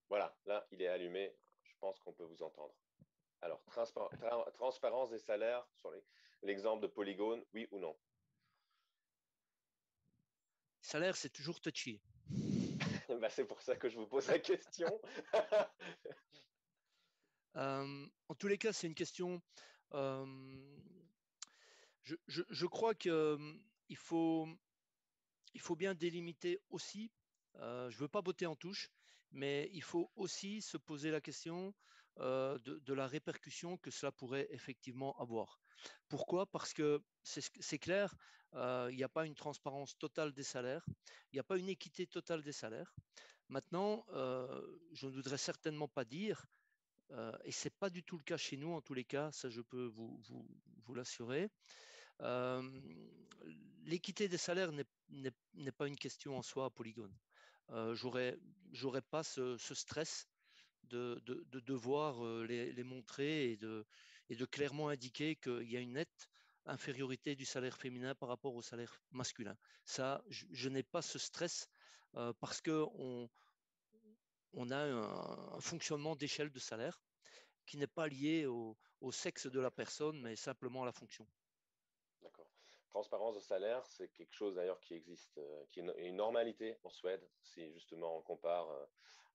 Voilà, là, il est allumé. Je pense qu'on peut vous entendre. Alors, transpar tra transparence des salaires sur l'exemple de Polygone, oui ou non Salaire, c'est toujours touchy. bah, c'est pour ça que je vous pose la question. euh, en tous les cas, c'est une question. Euh, je, je, je crois qu'il euh, faut, il faut bien délimiter aussi. Euh, je ne veux pas botter en touche, mais il faut aussi se poser la question euh, de, de la répercussion que cela pourrait effectivement avoir. Pourquoi Parce que c'est clair, euh, il n'y a pas une transparence totale des salaires, il n'y a pas une équité totale des salaires. Maintenant, euh, je ne voudrais certainement pas dire, euh, et ce n'est pas du tout le cas chez nous en tous les cas, ça je peux vous, vous, vous l'assurer, euh, l'équité des salaires n'est pas une question en soi à Polygone. Euh, J'aurais pas ce, ce stress de, de, de devoir euh, les, les montrer et de, et de clairement indiquer qu'il y a une nette infériorité du salaire féminin par rapport au salaire masculin. Ça, je, je n'ai pas ce stress euh, parce qu'on on a un, un fonctionnement d'échelle de salaire qui n'est pas lié au, au sexe de la personne, mais simplement à la fonction. D'accord. Transparence de salaire, c'est quelque chose d'ailleurs qui existe, euh, qui est une normalité en Suède, si justement on compare euh,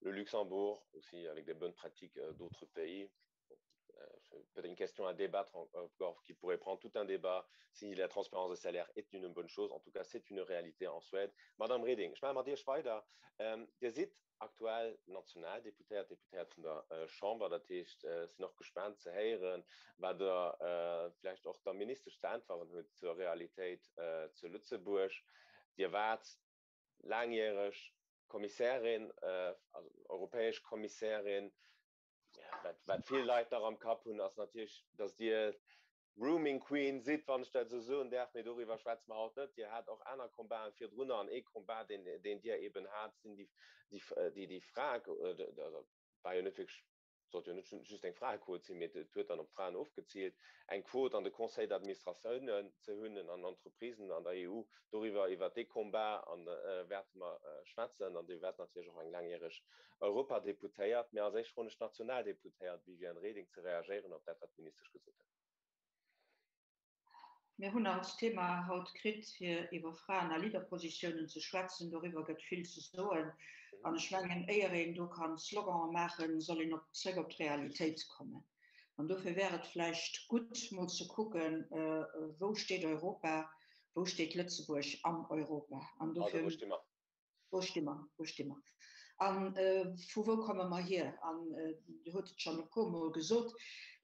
le Luxembourg aussi avec des bonnes pratiques euh, d'autres pays. Euh, peut-être une question à débattre encore qui pourrait prendre tout un débat si la transparence de salaire est une bonne chose. En tout cas, c'est une réalité en Suède. Madame Reding, ech maache mat Iech weider. Ähm, Dir sidd aktuell Nationaldeputéiert, Deputéiert vun der äh, Chamber, dat heescht äh, sinn och gespaant ze héieren, wat Der äh, vläicht och der Ministesch ze äntweren hutt zur Realitéit äh, zu Lëtzebuerg. Dir waart laangjäreg Kommissärin, äh, also europäesch Kommissärin. Wat, wat vill Leit nach am Kapp hunn, ass natierlech, datt Dir Grooming Queen sidd, wann ech dat esou soen däerf, mee doriwwer schwätze mer haut net. Dir hat och aner Combaten virdrunner an ee Combat, deen, deen Dir eben hat, sinn déi, déi, déi Frae, also war jo net wierklech, sollt jo net just eng Fraequot sinn, mee et huet dann op d'Fraen ofgeziilt, eng Quot an de Conseils d'administratiounen ze hunn an Entreprisen an der EU. Doriwwer, iwwert dee Combat an wäerte mer schwätzen an Dir waart natierlech och eng laangjäreg Europadeputéiert. Mee als éischt froen ech d'Nationaldeputéiert Viviane Reding ze reagéieren op dat, wat d'Ministesch gesot huet. Mir hunn als Thema haut kritt, fir iwwer Fraen a Leaderpositiounen ze schwätzen. Doriwwer gëtt vill ze soen. An ech mengen, éier een do ka Slogane maachen, soll een op zréck op d'Realitéit kommen. An dofir wär et vläicht gutt, mol ze kucken, Wou steet Europa, wou steet Lëtzebuerg an Europa? An dofir. Also, wou sti mer? Wou sti mer? Wou sti mer? A vu wou komme mer hier? An Dir hutt et schonn e puermol gesot,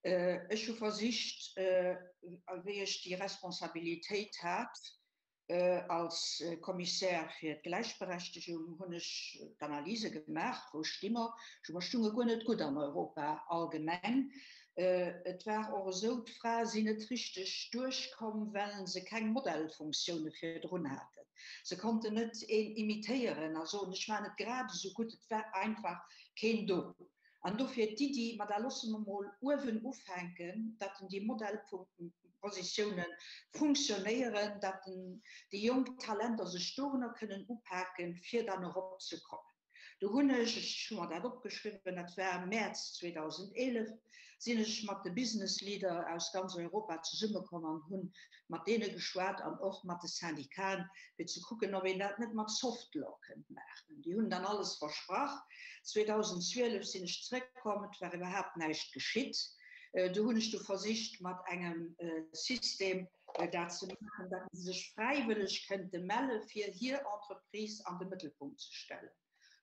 ech hu versicht, wéi ech déi Responsabilitéit hat als Kommissär fir d'Gläichberechtegung, hunn ech d'Analyse gemaach, wou sti mer? Mer stunge guer net gutt an Europa allgemeng. Et war och esou, d'Frae sinn net richteg duerchkomm, well se keng Modellfunktioune virdrun haten. Se konnten net een imitéieren a soen, ech maachen et grad esou gutt. Et war einfach keen do. An dofir d'Iddi, ma da loosse mer mol uewen ufänken, datt déi Modellpositioune funktionéieren, datt déi jonk Talenter sech dorunner kënnen upaken, fir dann eropzekommen. Do hunn ech, ech hu mer dat opgeschriwwen, dat war Mäerz 2011, sinn ech mat de Business Leader aus ganz Europa zesummekomm an hu mat deene geschwat an och mat de Syndicaten, fir ze kucken, ob een dat net mat Soft Law kënnt maachen. Déi hunn dann alles versprach. 2012 sinn ech zrëckkomm, et war iwwerhaapt näischt geschitt. Do hunn ech du versicht mat engem System. dat ze maachen, datt se sech fräiwëlleg kënnte melle fir hir Entreprise an de Mëttelpunkt ze stellen.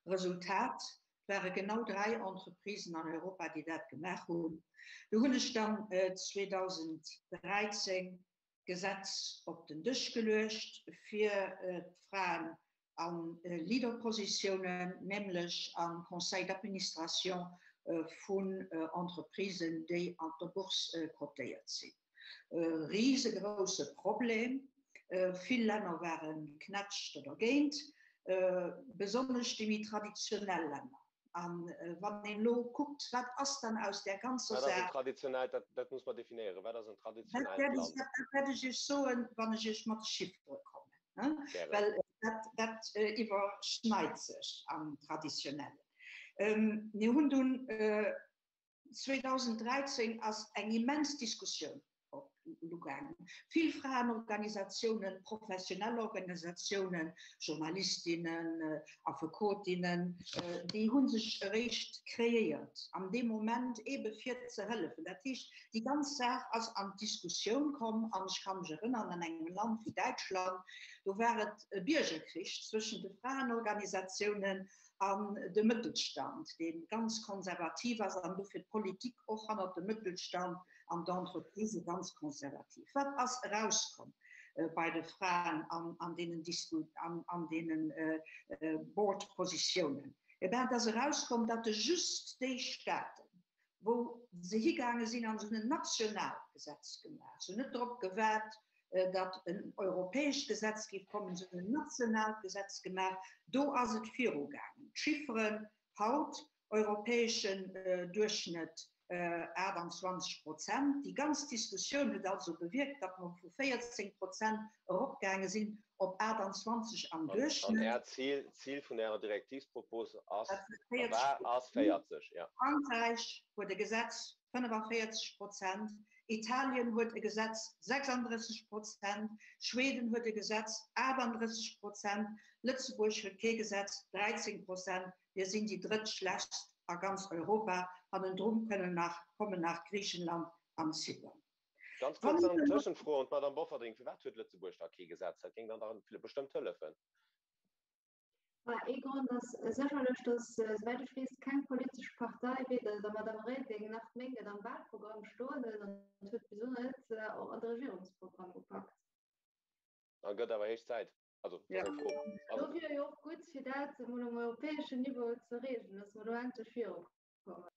Resultat, et ware genau 3 Entreprisen an Europa, déi dat gemaach hunn. Do hunn ech dann 2013 d'Gesetz op den Dësch geluecht fir d'Fraen a Leaderpositiounen, nämlech am Conseil d'administration vun Entreprisen, déi an der Bourse cotéiert sinn. E risegrousse Problem. Vill Länner ware knätscht dergéint, besonnesch déi méi traditionell Länner. A wann een elo kuckt, wat ass dann aus där ganzer Saach. Wat ass en traditionellt, dat muss mer definéieren, wat ass en traditionellt Land? Dat wäert ech Iech soen, wann ech Iech mat de Chiffere kommen, well dat iwwerschneit sech am Traditionellen. Mir hunn dunn 2013 ass eng immens Diskussioun ugaangen. Vill Fraenorganisatiounen, professionell Organisatiounen, Journalistinnen, Affekotinnen, déi hu sech eréischt kreéiert an deem Moment eebe fir ze hëllefen. Dat heescht, déi ganz Saach ass an d'Diskussioun komm an ech ka mech erënnern, an engem Land wéi Däitschland, do war et e Biergerkrich zwëschen de Fraenorganisatiounen an de Mëttelstand, dee ganz konservativ ass an dofir d'Politik och hannert dem Mëttelstand an d'Entreprisë ganz konservativ. Wat ass erauskomm bei de Fraen an deenen an deenen Board-Positiounen? Eh ben, et ass erauskomm, datt just déi Staaten, wou se higaange sinn an se hunn en nationaalt Gesetz gemaach, se hunn net drop gewaart, datt en europäescht Gesetz géif kommen, se hunn en nationaalt Gesetz gemaach, do ass et virugaangen. D'Chifferen haut, europäeschen Duerchschnëtt 28 Prozent. Déi ganz Diskussioun huet also bewierkt, datt mer vu 14 Prozent eropgaange sinn op 28 am Duerchschnëtt. An Äert Zil, d'Zil vun Ärer Direktivspropos ass, war, ass 40, jo. Frankräich huet e Gesetz, 45 Prozent, Italien huet e Gesetz, 36 Prozent, Schweden huet e Gesetz, 38 Prozent, Lëtzebuerg huet kee Gesetz, 13 Prozent. Mir sinn déi drëttschlechtst a ganz Europa. Hannendrun kënnen nach, kommen nach Griichenland an Zypern. Ganz kuerz eng Tëschenfro un d'Madame Bofferding, Firwat huet Lëtzebuerg da kee Gesetz? Dat géing dann dach bestëmmt hëllefen. Ma ee Grond ass sécherlech, datt, souwäit ech weess, keng politesch Partei, weder der Madame Reding nach meng, et am Wahlprogramm stoen huet an et huet bis elo net och an de Regierungsprogramm gepackt. Da gëtt awer héich Zäit. Also, dat ass eng Fro. Do wier jo och gutt, fir dat emol um europäeschen Niveau ze reegelen, datt mer do endlech virukommen.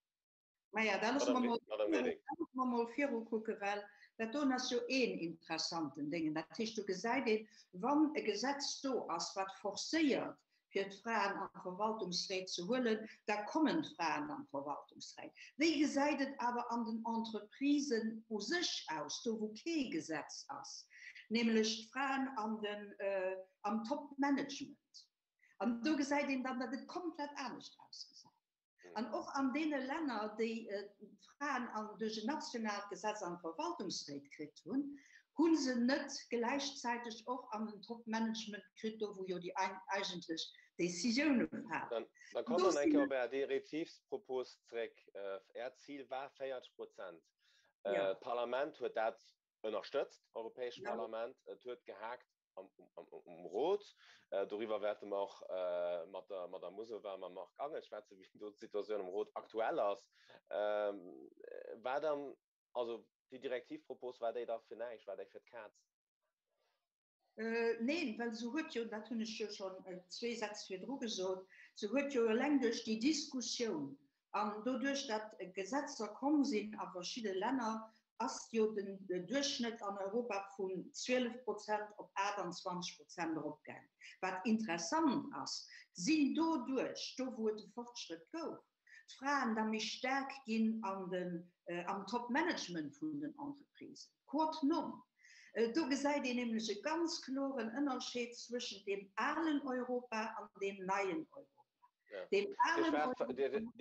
Maja, da loosse mer mol, loosse mer mol virukucken, well dat doen ass jo een interessanten Déngen. Dat heescht, do gesäit een, wann e Gesetz do ass, wat forcéiert, fir d'Fraen an d'Verwaltungsréit ze huelen, da kommen d'Fraen an d'Verwaltungsréit. Wéi gesäit et awer an den Entreprisen u sech aus, do wou kee Gesetz ass, nämlech d'Fraen an den, am Top-Management? An do gesäit een dann, datt et komplett anescht ausgesäit. An och an deene Länner, déi d'Fraen an duerch en nationaalt Gesetz an d'Verwaltungsréit kritt hunn, hu se net gläichzäiteg och an den Top-Management kritt, do wou jo déi eigentlech Décisioune falen. Da kommt dann eng Kéier op Är Direktivspropos zréck. Äert Zil war 40 Prozent. D'Parlament huet dat ënnerstëtzt, d'Europäescht Parlament. Et huet gehaakt am Rot. Doriwwer wäerte mer och mat der Madame Musowa a mam Marc Angel schwätzen, wéi do d'Situatioun am Rot aktuell ass. War dann also déi Direktivpropos, war déi da fir näischt, war déi fir d'Kaz? Neen, well se huet jo, dat hunn ech jo schonn zwee Sätz virdru gesot, se huet jo eleng duerch déi Diskussioun An doduerch, datt Gesetzer komm sinn a verschidde Länner, ass jo den Duerchschnëtt an Europa vun 12 Prozent op 28 Prozent eropgaangen. Wat interessant ass, sinn doduerch, do wou et e Fortschrëtt gouf, d'Fraen da méi staark ginn an den, am Top-Management vun den Entreprisen. Quod non. Do gesäit een nämlech e ganz kloren Ënnerscheed zwëschent deem alen Europa an deem neien Europa. Dir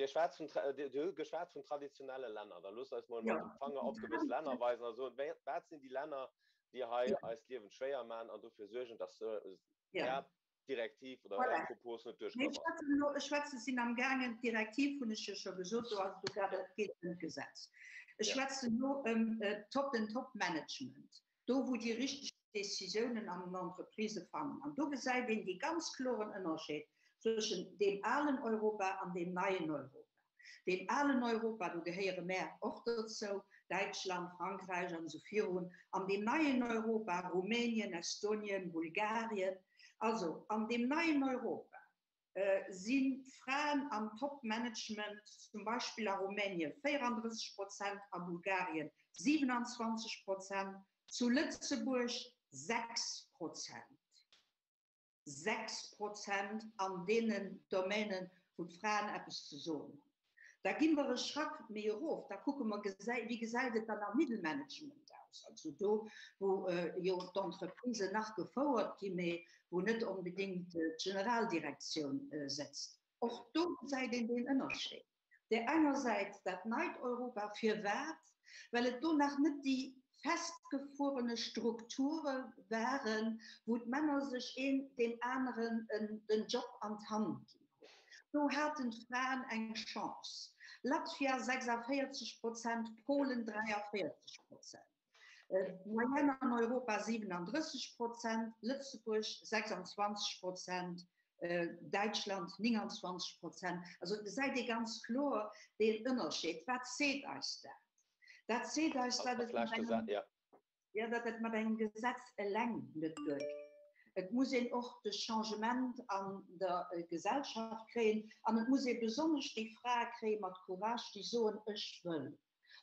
schwätzt vun, Dir hutt geschwat vun traditionelle Länner. Da loosst eis mol mat dem Fanger op gewëss Länner weisen a soen, Wat sinn déi Länner, déi hei eis d'Liewen schwéier maachen an dofir suergen, dass Är Direktiv oder Är Propos net duerchkomm ass? Ech schwätzen, sinn am gaangen, d'Direktiv hunn ech jo scho gesot, do ass et do grad, et geet ëm d'Gesetz. Ech schwätzen elo ëm den Top-Management. Do wou déi richteg Decisiounen an den Entreprisë fannen. An do gesäit een dee ganz kloren Ënnerscheed zwëschen deem alen Europa an deem neien Europa. Deem alen Europa, do gehéiere mär och dozou, Däitschland, Frankräich an esou virun, an deem neien Europa, Rumänien, Estonien, Bulgarien. Also an deem neien Europa si Fraen am Top-Management, zum Beispill a Rumänien 34 Prozent, a Bulgarien 27 Prozent, zu Lëtzebuerg 6 Prozent. 6 Prozent an deenen Domänen, wou d'Fraen eppes ze soen hunn. Da gi mer e Schrack méi erof, da kucke mer, wéi gesäit et dann am Middelmanagement aus, also do, wou jo d'Entreprisen nach gefouert ginn, mee wou net onbedéngt d'Generaldirektioun sëtzt. Och do gesäit een deen Ënnerscheed. Där enger Säit dat neit Europa, firwat? Well et do nach net déi festgefuerene Strukture waren, wou d'Männer sech een deem aneren den Job an d'Hand ginn hunn. Do haten d'Fraen eng Chance. Latvia 46 Prozent, Polen 43 Prozent. D'Moyenne an Europa 37 Prozent, Lëtzebuerg 26 Prozent, Däitschland 29 Prozent. Also et gesäit ee ganz kloer deen Ënnerscheed. Wat seet eis dat? Dat seet eis, datt et mat engem, ja, datt et mat engem Gesetz eleng net duergeet. Et muss een och de Changement an der Gesellschaft kréien an et muss ee besonnesch déi Frae kréie mat Courage, déi soen, ech wëll.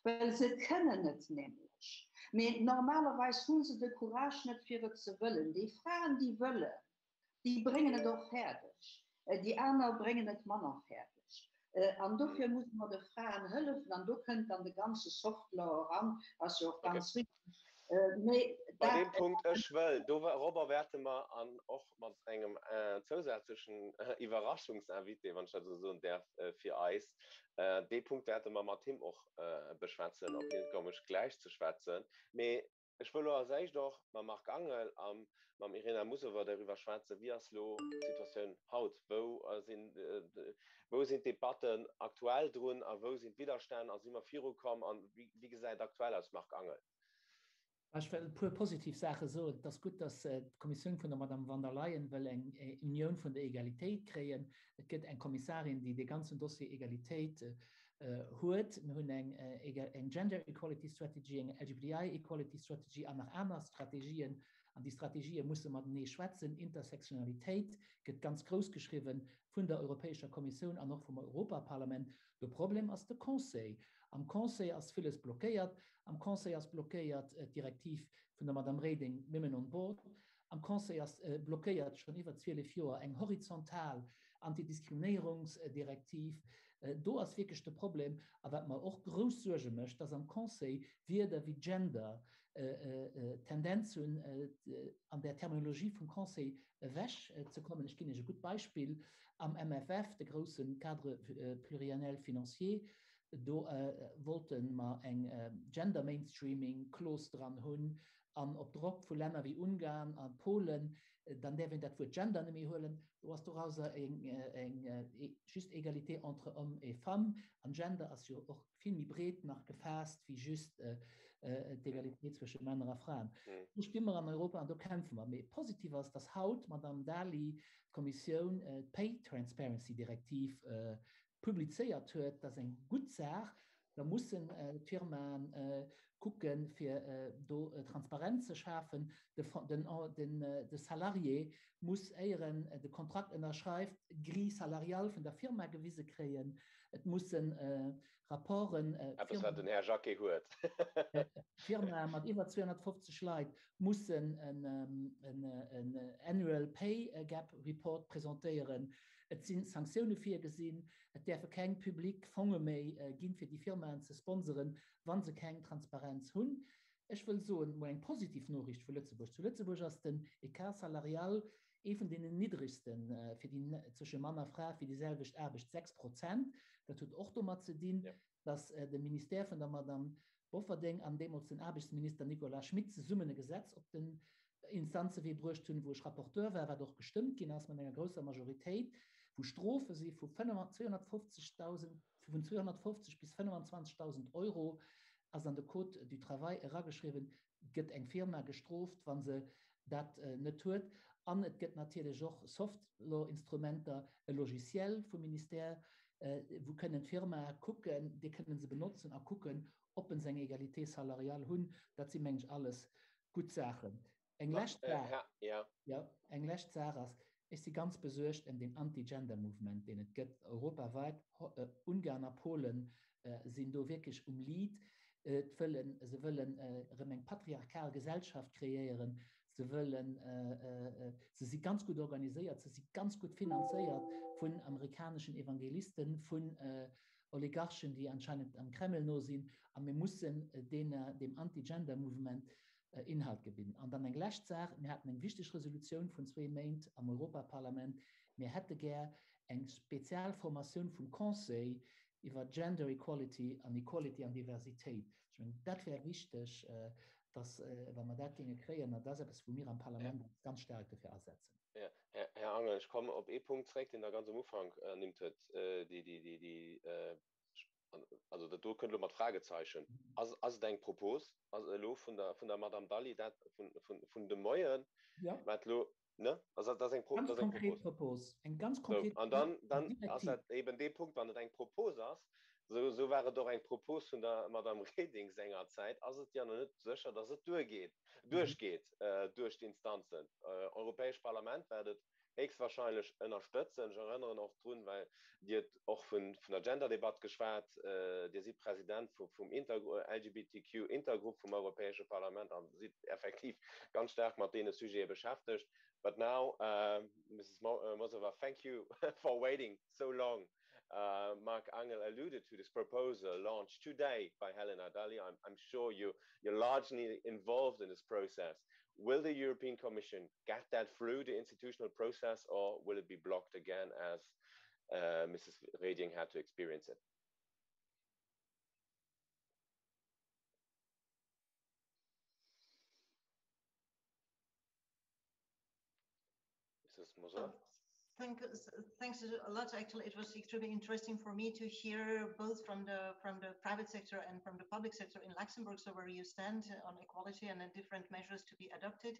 Well se kënnen et nämlech. Mee normalerweis hu se de Courage net, fir et ze wëllen. Déi Fraen, déi wëllen, déi bréngen et och fäerdeg. Déi aner bréngen et manner fäerdeg. An dofir musse mer de Fraen hëllefen. An do kënnt dann de ganze Soft Law eran, ass jo och ganz wichteg. Mee Bei deem Punkt, ech wëll, dorobber wäerte mer an och mat engem zousätzlechen Iwwerraschungsinvité, wann ech dat esou soen däerf, fir eis, dee Punkt wäerte mer mat him och beschwätzen, op hien komme ech gläich ze schwätzen. Mee ech wëll elo als éischt och mam Marc Angel a mam Irina Musova doriwwer schwätzen, Wéi ass elo d'Situatioun haut? Wou sinn, wou sinn d'Debatten aktuell drun a wou sinn d'Widderstänn a si mer virukomm a wéi gesäit et aktuell aus, Marc Angel? Ech wëll e puer positiv Saache soen. Et ass gutt, datt d'Kommissioun vun der Madame von der Leyen wëll eng Unioun vun der Egalitéit kréien. Et gëtt eng Kommissarin, déi dee ganzen Dossier Egalitéit huet. Mir hunn eng Gender Equality Strategy, eng LGBTI Equality Strategy an nach aner Strategien. An déi Strategië musse matenee schwätzen. Intersectionalitéit gëtt ganz grouss geschriwwen vun der Europäescher Kommissioun an och vum Europaparlament. De Problem ass de Conseil. Am Conseil ass villes blockéiert. Am Conseil ass blockéiert d'Direktiv vun der Madame Reding, Women on Board. Am Conseil ass blockéiert schonn iwwer 12 Joer eng horizontal Antidiskriminéierungsdirektiv. Do ass wierklech de Problem. A wat mer och grouss Suerge mécht, dass am Conseil Wierder wéi Gender d'Tendenz hunn, an där Terminologie vum Conseil ewech ze kommen. Ech ginn Iech e gutt Beispill, Am MFF, de grousse Cadre pluriannuel financier, do wollte mer eng Gender Mainstreaming Clause dran hunn, an op Drock vu Länner wéi Ungarn a Polen, dann däerf een dat Wuert Gender net méi huelen, do ass dorauser eng just Égalité entre hommes et femmes, an Gender ass jo och vill méi breet nach gefaasst wéi just d'Egalitéit zwësche Männer a Fraen. Do sti mer an Europa an do kämpfe mer. Mee positiv ass, dass haut d'Madame Dalli d'Kommissioun d'Pay Transparency Direktiv publizéiert huet. Dat ass eng gutt Saach. Da mussen d'Firmaen kucken, fir do Transparenz ze schafen. De Salarié muss, éier en de Kontrakt ënnerschreift, d'Grille salariale vun der Firma gewise kréien. Et mussen Rapporten. Eppes, wat den Här Jacqué huet. Firmae mat iwwer 250 Leit mussen en Annual Pay Gap Report presentéieren. Et si Sanktioune virgesinn. Et däerfe keng public Fonge méi ginn, fir déi Firmaen ze sponsoren, wa se keng Transparenz hunn. Ech wëll soen, mol eng positiv Noriicht vu Lëtzebuerg, Zu Lëtzebuerg ass den Écart salarial ee vun deenen niddregste fir déi, zwësche Mann a Fra fir déi selwecht Aarbecht, 6 Prozent. Dat huet och domat ze dinn, datt de Ministère vun der Madame Bofferding an deemools den Aarbechtsminister Nicolas Schmit zesummen e Gesetz op den Instanzewee bruecht hunn, wou ech Rapporteur war, wat och gestëmmt ginn ass mat enger grousser Majoritéit, wou Strofe si vu 250.000, vun 250 bis 25.000 Euro. ass an de Code du Travail erageschriwwen, gëtt eng Firma gestrooft, wa se dat net huet. An et gëtt natierlech och Soft-Law-Instrumenter, e Logiciel vum Ministère, wou kënnen d'Firmae kucken, dee kënnen se benotzen a kucken, ob se eng Égalité salariale hunn. Dat si meng ech alles gutt Saachen. Eng lescht Saach, jo, eng lescht Saach ass, ech si ganz besuergt ëm deen Anti-Gender-Mouvement, deen et gëtt europaweit. Ungarn a Polen sinn do wierklech um Lead. Et wëllen, se wëllen erëm eng patriarchal Gesellschaft kreéieren. Se wëllen, se si ganz gutt organiséiert, se si ganz gutt finanzéiert vun amerikaneschen Evangelisten, vun Oligarchen, déi anscheinend am Kreml no sinn. A mir mussen deene, deem Anti-Gender-Mouvement Inhalt gebidden. An dann eng lescht Saach, Mir haten eng wichteg Resolutioun vun zwee Méint am Europaparlament. Mir hätte gär eng spezial Formatioun vum Conseil iwwer Gender Equality an Equality an Diversitéit. Ech mengen, dat wär wichteg, dass, wa mer dat géinge kréien, an dat ass eppes, wou mir am Parlament ons ganz staark dofir asetzen. Här Angel, ech kommen op ee Punkt zréck, deen Der ganz am Ufank ernimmt hutt, déi also dat do kënnt elo mat Fragezeichen, ass, ass et eng Propos, ass elo vun der, vun der Madame Dalli dat vun, vun, vun de Moien, ja. wat elo, ne? Also dat ass eng Pro, ganz dat ass eng konkret Propos. Propos, eng ganz konkret so, an dann, dann ass dat eben dee Punkt, wann et eng Propos ass, sou, sou war et och eng Propos vun der Madame Reding sengerzäit, ass et jo nach net sécher, dass et duergeet, duerchgeet duerch d'Instanzen. Europäescht Parlament wäert et héchstwahrscheinlech ënnerstëtzen. Ech erënneren och drun, well Dir hutt och vun der Genderdebatt geschwat, Dir sidd President vum LGBTQ-Intergrupp vum Europäesche Parlament a sidd effektiv ganz staark mat deene Sujete beschäftegt. But now, Mrs. Mosova, thank you for waiting so long. Marc Angel alluded to this proposal launched today by Helena Dalli. I'm, I'm sure you, you're largely involved in this process. Will the European Commission get that through the institutional process or will it be blocked again as uh, Mrs. Reding had to experience it? Mrs. Moser? Thank, thanks a lot. Actually, it was extremely interesting for me to hear both from the from the private sector and from the public sector in Luxembourg, so where you stand on equality and the different measures to be adopted.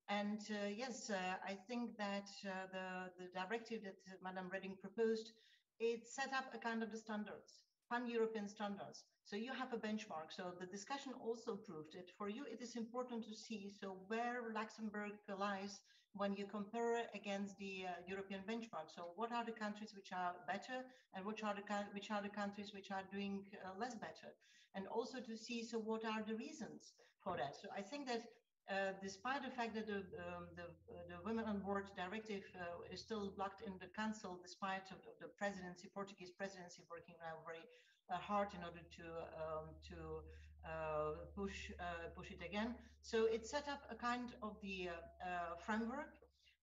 And uh, yes, uh, I think that uh, the, the directive that Madame Reding proposed, it set up a kind of the standards, pan-European standards. So you have a benchmark. So the discussion also proved it. For you, it is important to see so where Luxembourg lies when you compare against the uh, European benchmark. So what are the countries which are better and which are the, which are the countries which are doing uh, less better? And also to see, so what are the reasons for that? So I think that uh, despite the fact that the, um, the, uh, the Women on Board directive uh, is still blocked in the council, despite of the presidency, Portuguese presidency working now very uh, hard in order to, um, to uh, push, uh, push it again. So it set up a kind of the framework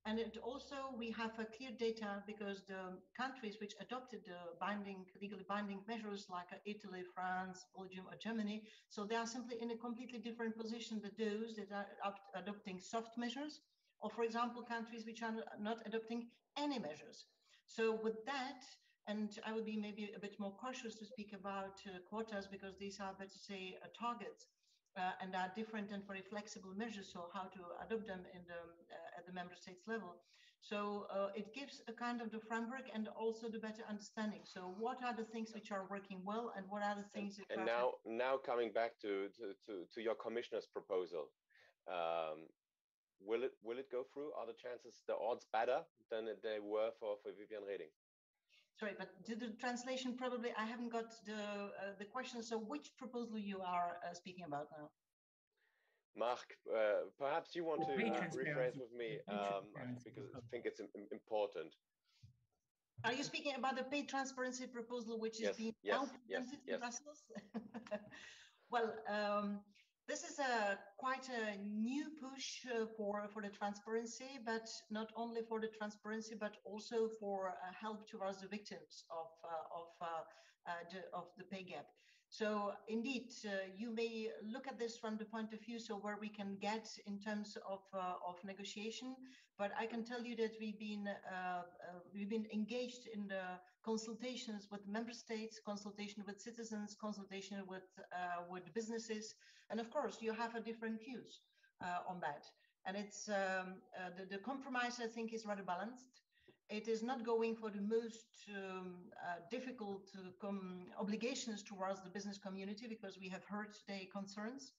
And it also, we have a clear data because the countries which adopted the binding, legally binding measures like Italy, France, Belgium or Germany, so they are simply in a completely different position than those that are adopting soft measures, or for example, countries which are not adopting any measures. So with that, and I would be maybe a bit more cautious to speak about uh, quotas because these are, better say, uh, targets uh, and are different and very flexible measures, so how to adopt them in the, uh, at the member states level. So uh, it gives a kind of the framework and also the better understanding. So what are the things which are working well and what are the things and, and now, now coming back to, to, to, to your commissioner's proposal, um, will it will it go through? Are the chances, the odds better than they were for, for Vivian Reding? Sorry, but did the translation probably, I haven't got the, uh, the question. So which proposal you are uh, speaking about now? Marc, uh, perhaps you want to uh, rephrase with me um, because I think it's important. Are you speaking about the pay transparency proposal, which is yes, being yes, now yes, presented yes. in Brussels? well, um, this is a quite a new push uh, for, for the transparency, but not only for the transparency, but also for uh, help towards the victims of, uh, of, uh, uh, the, of the pay gap. So indeed, uh, you may look at this from the point of view, so where we can get in terms of, uh, of negotiation, but I can tell you that we've been, uh, uh, we've been engaged in the consultations with member states, consultation with citizens, consultation with, uh, with businesses, and of course you have a different views uh, on that. And it's um, uh, the, the compromise, I think, is rather balanced. It is not going for the most um, uh, difficult uh, obligations towards the business community because we have heard today concerns.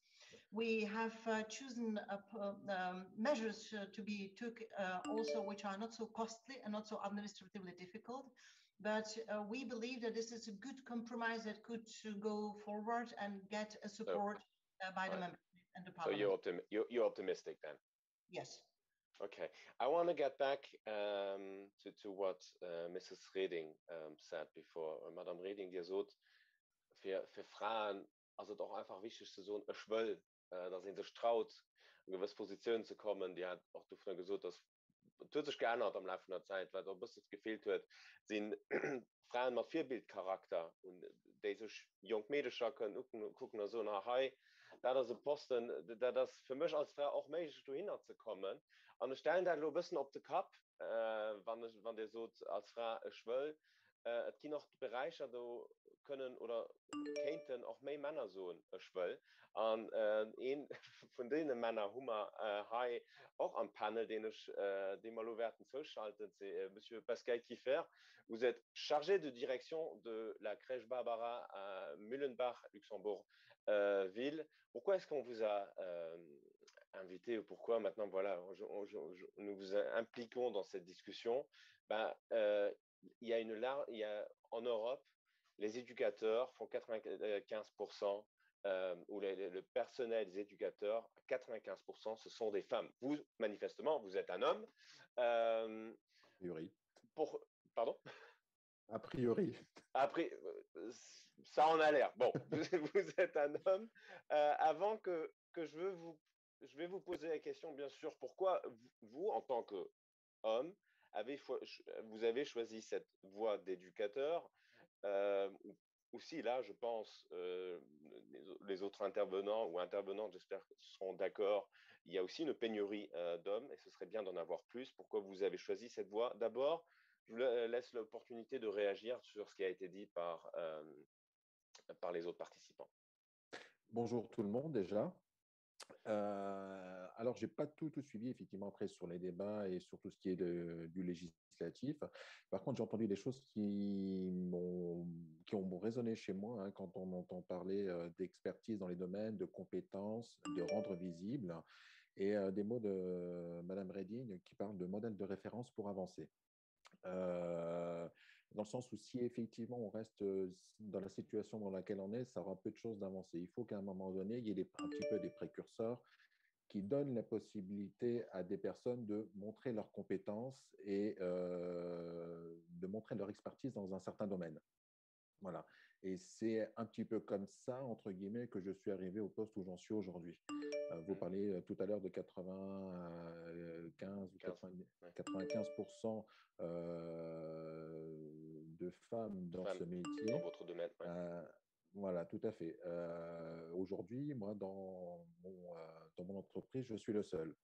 We have uh, chosen uh, um, measures uh, to be took uh, also which are not so costly and not so administratively difficult. But uh, we believe that this is a good compromise that could uh, go forward and get a support so, uh, by the right. members and the parliament. So you're, optim you're, you're optimistic then? Yes. Okay, I want to get back um, to, to what uh, Mrs. Reding um, said before. Uh, Madame Reding, Dir sot, fir, fir Fraen ass et och einfach wichteg ze soen, ech wëll, äh, dass een sech traut, an gewëss Positiounen ze kommen. Dir hat och dovunner gesot, dass et huet sech geännert am Laf vun der Zäit, wat och e bësse gefeelt huet, si Fraen mat Virbildcharakter, un déi sech jonk Meedecher kënnen ukucken a soen, ah hei, dat ass e Posten, dat ass fir mech als Fra och méiglech dohinner ze kommen. An ech stellen dat elo e bëssen op de Kapp, wann ech, wann Dir sot als Fra, ech wëll. Et ginn och Beräicher, do kënnen oder kéinten och méi Männer soen, ech wëll. An ee vun deene Männer hu mer hei och am Panel, deen ech, dee mer elo wäerten zouschalten, c'est Monsieur Pascal Kieffer. Vous êtes chargé de direction de la crèche Barbara à Mühlenbach, Luxembourg-Ville. Pourquoi est-ce qu'on vous a euh, invité ou pourquoi maintenant, voilà, je, je, je, nous vous impliquons dans cette discussion ben, euh, il y a une il y a, en Europe, les éducateurs font 95% euh, ou les, le personnel des éducateurs, 95% ce sont des femmes. Vous, manifestement, vous êtes un homme. Euh, A priori. Pour, pardon A priori. Après, euh, ça en a l'air. Bon, vous, vous êtes un homme. Euh, avant que, que je, veux vous, je vais vous poser la question, bien sûr, pourquoi vous, en tant qu'homme, avez, vous avez choisi cette voie d'éducateur euh, aussi là, je pense, euh, les autres intervenants ou intervenantes, j'espère, seront d'accord. Il y a aussi une pénurie euh, d'hommes et ce serait bien d'en avoir plus. Pourquoi vous avez choisi cette voie D'abord, je vous laisse l'opportunité de réagir sur ce qui a été dit par, euh, par les autres participants. Bonjour tout le monde déjà. Euh, alors, je n'ai pas tout, tout suivi, effectivement, après, sur les débats et sur tout ce qui est de, du législatif. Par contre, j'ai entendu des choses qui, ont, qui ont résonné chez moi hein, quand on entend parler euh, d'expertise dans les domaines, de compétences, de rendre visible, et euh, des mots de Madame Reding qui parle de modèle de référence pour avancer. Euh, dans le sens où si effectivement on reste euh, dans la situation dans laquelle on est, ça aura peu de chances d'avancer. Il faut qu'à un moment donné, il y ait des, un petit peu des précurseurs qui donnent la possibilité à des personnes de montrer leurs compétences et euh, de montrer leur expertise dans un certain domaine. Voilà. Et c'est un petit peu comme ça, entre guillemets, que je suis arrivé au poste où j'en suis aujourd'hui. Euh, vous mmh. parliez euh, tout à l'heure de 95 ou 95 euh, de femmes dans femmes, ce métier. Dans votre domaine. Ouais. Euh, voilà, tout à fait. Euh, Aujourd'hui, moi, dans mon, euh, dans mon entreprise, je suis le seul.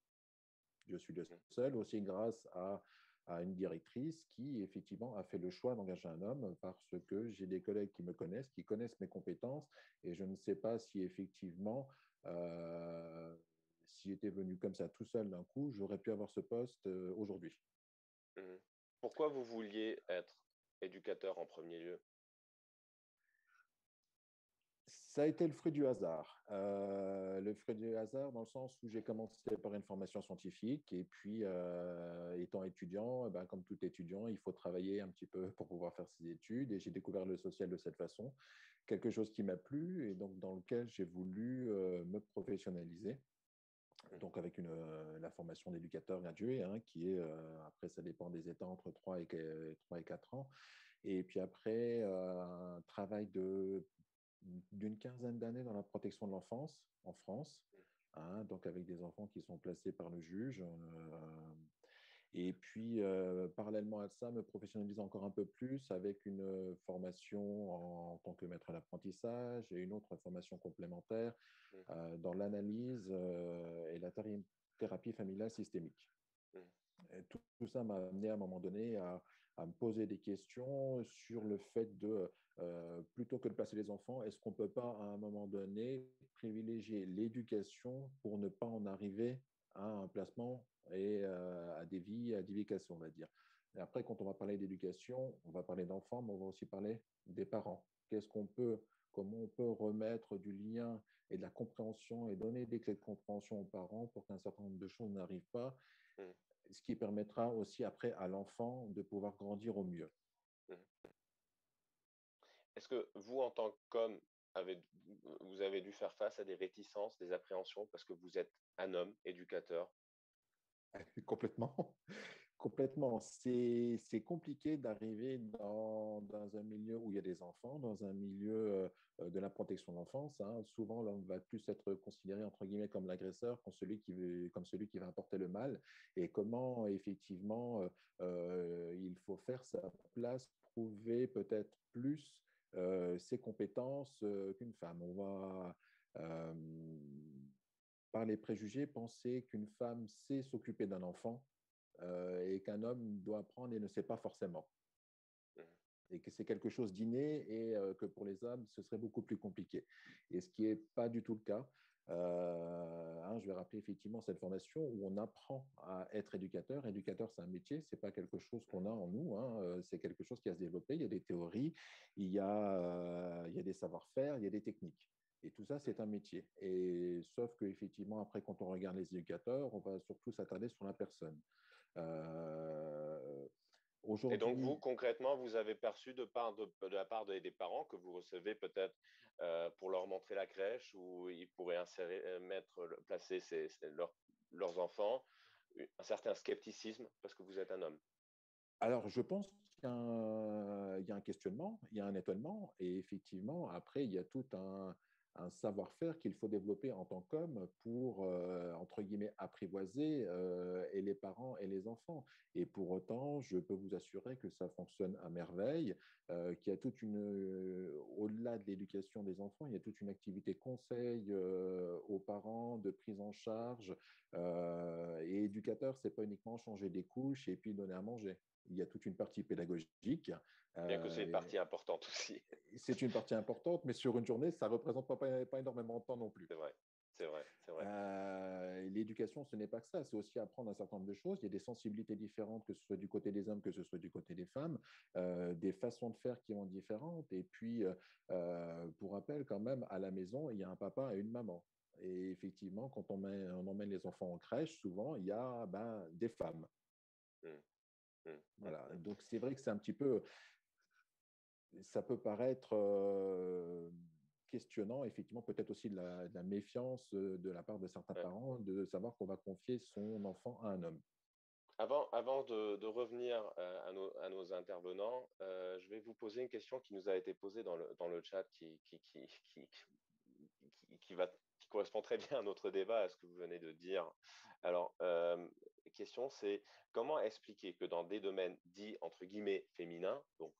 Je suis le mmh. seul aussi grâce à à une directrice qui, effectivement, a fait le choix d'engager un homme parce que j'ai des collègues qui me connaissent, qui connaissent mes compétences, et je ne sais pas si, effectivement, euh, si j'étais venu comme ça tout seul d'un coup, j'aurais pu avoir ce poste euh, aujourd'hui. Mmh. Pourquoi vous vouliez être éducateur en premier lieu Ça a été le fruit du hasard. Euh, le fruit du hasard dans le sens où j'ai commencé par une formation scientifique et puis euh, étant étudiant, eh ben, comme tout étudiant, il faut travailler un petit peu pour pouvoir faire ses études et j'ai découvert le social de cette façon, quelque chose qui m'a plu et donc dans lequel j'ai voulu euh, me professionnaliser. Donc avec une, euh, la formation d'éducateur gradué, hein, qui est, euh, après ça dépend des états, entre 3 et, 3 et 4 ans. Et puis après, euh, un travail de d'une quinzaine d'années dans la protection de l'enfance en France, hein, donc avec des enfants qui sont placés par le juge. Euh, Et puis, parallèlement à ça, me professionnaliser encore un peu plus avec une formation en tant que maître d'apprentissage et une autre formation complémentaire mmh. dans l'analyse et la thérapie familiale systémique. Mmh. Et tout, tout ça m'a amené à un moment donné à, à me poser des questions sur le fait de, euh, plutôt que de placer les enfants, est-ce qu'on ne peut pas à un moment donné privilégier l'éducation pour ne pas en arriver à un placement et euh, à des vies, à des vies cassées, on va dire. Et après, quand on va parler d'éducation, on va parler d'enfants, mais on va aussi parler des parents. Qu'est-ce qu'on peut, comment on peut remettre du lien et de la compréhension et donner des clés de compréhension aux parents pour qu'un certain nombre de choses n'arrivent pas, mmh. ce qui permettra aussi après à l'enfant de pouvoir grandir au mieux. Mmh. Est-ce que vous, en tant qu'homme, avez, vous avez dû faire face à des réticences, des appréhensions, parce que vous êtes un homme éducateur Complètement. Complètement. C'est compliqué d'arriver dans, dans un milieu où il y a des enfants, dans un milieu euh, de la protection de l'enfance. Hein. Souvent, l'homme va plus être considéré entre guillemets comme l'agresseur, comme celui qui comme celui qui va apporter le mal. Et comment effectivement euh, euh il faut faire sa place, prouver peut-être plus euh, ses compétences euh, qu'une femme. On va euh, par les préjugés, penser qu'une femme sait s'occuper d'un enfant euh, et qu'un homme doit apprendre et ne sait pas forcément. Mmh. Et que c'est quelque chose d'inné et euh, que pour les hommes, ce serait beaucoup plus compliqué. Et ce qui n'est pas du tout le cas. Euh, hein, je vais rappeler effectivement cette formation où on apprend à être éducateur. Éducateur, c'est un métier, c'est pas quelque chose qu'on a en nous, hein, euh, c'est quelque chose qui a se développer. Il y a des théories, il y a, euh, il y a des savoir-faire, il y a des techniques. Et tout ça, c'est un métier. Et sauf qu'effectivement, après, quand on regarde les éducateurs, on va surtout s'attarder sur la personne. Euh, et donc, vous, concrètement, vous avez perçu de, part de, de la part des, des parents que vous recevez peut-être euh, pour leur montrer la crèche où ils pourraient insérer, euh, mettre, placer ses, ses, leur, leurs enfants, un certain scepticisme parce que vous êtes un homme Alors, je pense qu'il y, y, a un questionnement, il y a un étonnement, et effectivement, après, il y a tout un, un savoir-faire qu'il faut développer en tant qu'homme pour, euh, entre guillemets, apprivoiser euh, et les parents et les enfants. Et pour autant, je peux vous assurer que ça fonctionne à merveille, euh, qu'il y a toute une, euh, au-delà de l'éducation des enfants, il y a toute une activité conseil euh, aux parents, de prise en charge. Euh, et éducateur, c'est pas uniquement changer des couches et puis donner à manger. Il y a toute une partie pédagogique. Bien que c'est une partie importante aussi. C'est une partie importante, mais sur une journée, ça ne représente pas, pas énormément de temps non plus. C'est vrai. C'est vrai, c'est vrai. Euh, L'éducation, ce n'est pas que ça, c'est aussi apprendre un certain nombre de choses. Il y a des sensibilités différentes, que ce soit du côté des hommes, que ce soit du côté des femmes, euh, des façons de faire qui sont différentes. Et puis, euh, pour rappel, quand même, à la maison, il y a un papa et une maman. Et effectivement, quand on, met, on emmène les enfants en crèche, souvent, il y a ben, des femmes. Mmh. Mmh. Voilà. Donc, c'est vrai que c'est un petit peu. Ça peut paraître euh, questionnant, effectivement, peut-être aussi de la, de la méfiance euh, de la part de certains ouais. parents de savoir qu'on va confier son enfant à un homme. Avant, avant de, de revenir euh, à nos, à nos intervenants, euh, je vais vous poser une question qui nous a été posée dans le, dans le chat qui, qui, qui, qui, qui, qui va, qui correspond très bien à notre débat, à ce que vous venez de dire. Alors, euh, question, c'est comment expliquer que dans des domaines dits entre guillemets féminins, donc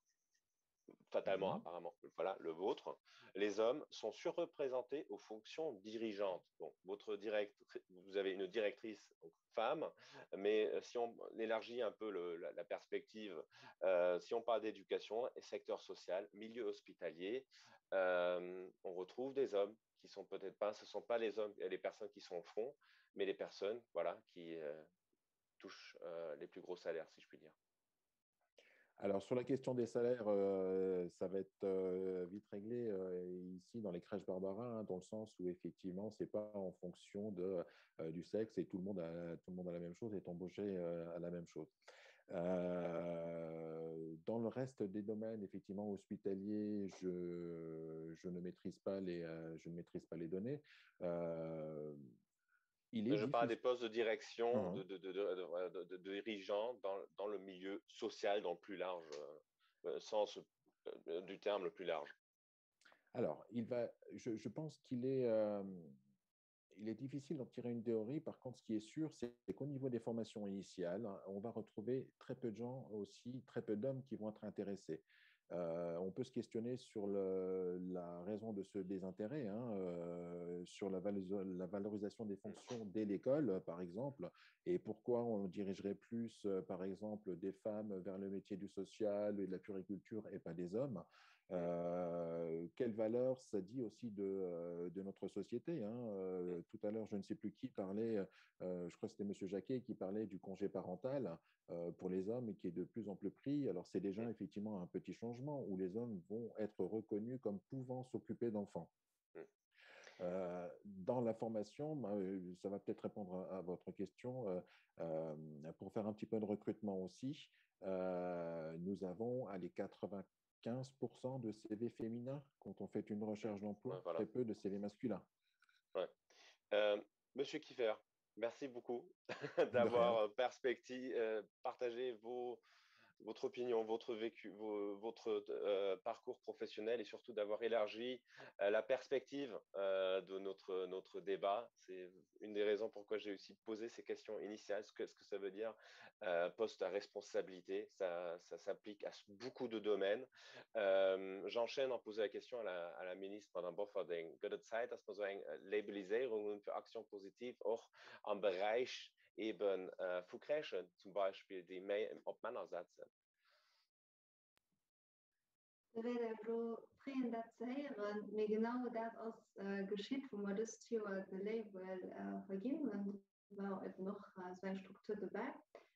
fatalement mmh. apparemment, voilà le vôtre, les hommes sont surreprésentés aux fonctions dirigeantes. Bon, votre direct, vous avez une directrice donc, femme, mais euh, si on élargit un peu le, la, la perspective, euh, si on parle d'éducation, secteur social, milieu hospitalier, euh, on retrouve des hommes qui sont peut-être pas, ce sont pas les hommes, les personnes qui sont au front, mais les personnes, voilà, qui euh, touchent euh, les plus gros salaires, si je puis dire. Alors, sur la question des salaires, euh, ça va être euh, vite réglé euh, ici dans les crèches Barbara, hein, dans le sens où effectivement, ce n'est pas en fonction de, euh, du sexe et tout le monde a, tout le monde a la même chose et est embauché euh, à la même chose. Euh, dans le reste des domaines, effectivement, hospitaliers, je, je ne maîtrise pas les, je ne maîtrise pas les données. Euh, il est je parle des postes de direction, mmh. de, de, de, de, de dirigeants dans, dans le milieu social, dans le plus large euh, sens euh, du terme le plus large. Alors, il va, je, je pense qu'il est, euh, Il est difficile d'en tirer une théorie. Par contre, ce qui est sûr, c'est qu'au niveau des formations initiales, on va retrouver très peu de gens aussi, très peu d'hommes qui vont être intéressés. Euh, on peut se questionner sur le, la raison de ce désintérêt, hein, euh, sur la, la valorisation des fonctions dès l'école, par exemple, et pourquoi on dirigerait plus, euh, par exemple, des femmes vers le métier du social et de la puriculture et pas des hommes. Euh, quelle valeur ça dit aussi de, euh, de notre société hein euh, Tout à l'heure, je ne sais plus qui parlait, euh, je crois que c'était Monsieur Jacquet qui parlait du congé parental euh, pour les hommes et qui est de plus en plus pris. Alors c'est déjà effectivement un petit changement où les hommes vont être reconnus comme pouvant s'occuper d'enfants. Euh, dans la formation, bah, euh, ça va peut-être répondre à, à votre question, euh, euh, pour faire un petit peu de recrutement aussi, euh, nous avons à les 95% de CV féminins quand on fait une recherche d'emploi, ouais, voilà. très peu de CV masculins. Ouais. Euh, Monsieur Kiefer, merci beaucoup d'avoir euh, partagé vos, votre opinion, votre vécu, vos, votre euh, parcours professionnel et surtout d'avoir élargi euh, la perspective euh, de notre, notre débat. C'est une des raisons pourquoi j'ai aussi posé ces questions initiales, ce que, ce que ça veut dire euh, poste à responsabilité. Ça, ça s'applique à beaucoup de domaines. Euh, J'enchaîne en posant la question à la, à la ministre, Madame Bofferding. Gëtt et Zäit, dass mer sou eng Labeliséierung hunn fir Action positive och am Beräich eben äh, vu Crèchen zum Beispill, déi méi op Männer setzen? Da wäert Är elo freeën, dat ze héieren. Mee genau dat ass geschitt, wou mer dëst Joer de Label verginn hunn. Do war eben och esou eng Struktur dobäi.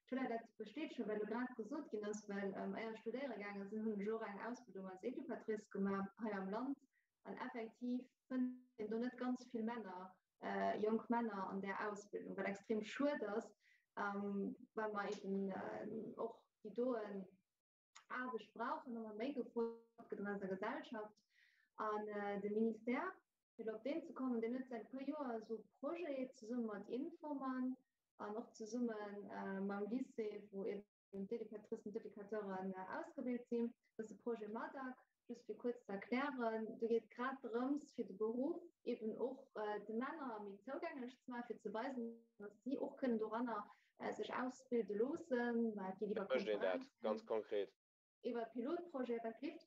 Ech wëll awer dat bestätegen, wat elo grad gesot ginn ass, well éier ech studéiere gaange sinn, hunn ech och eng Ausbildung als Educatrice gemaach hei am Land. An effektiv fënnt een do net ganz vill Männer, jonk Männer an där Ausbildung, wat extrem schued ass, well mer eben och déi doen, Aarbecht brauchen, ëmmer méi gefrot gëtt an eiser Gesellschaft. An de Ministère, fir elo op deen ze kommen, deen huet säit e puer Joer esou Projete zesumme mat Infoman an och zesumme mam Lycée, wou eben d'Educatricen, d'Educateuren ausgebilt sinn. Dat ass de Projet MADAC, just fir kuerz ze erklären. Do geet et grad drëms, fir de Beruff eben och de Männer méi zougänglech ze maachen, fir ze weisen, datt si och kënnen doranner sech ausbilde loossen, well et geet iwwer Wéi mécht een dat ganz konkret? Iwwer Pilotprojet, wat leeft.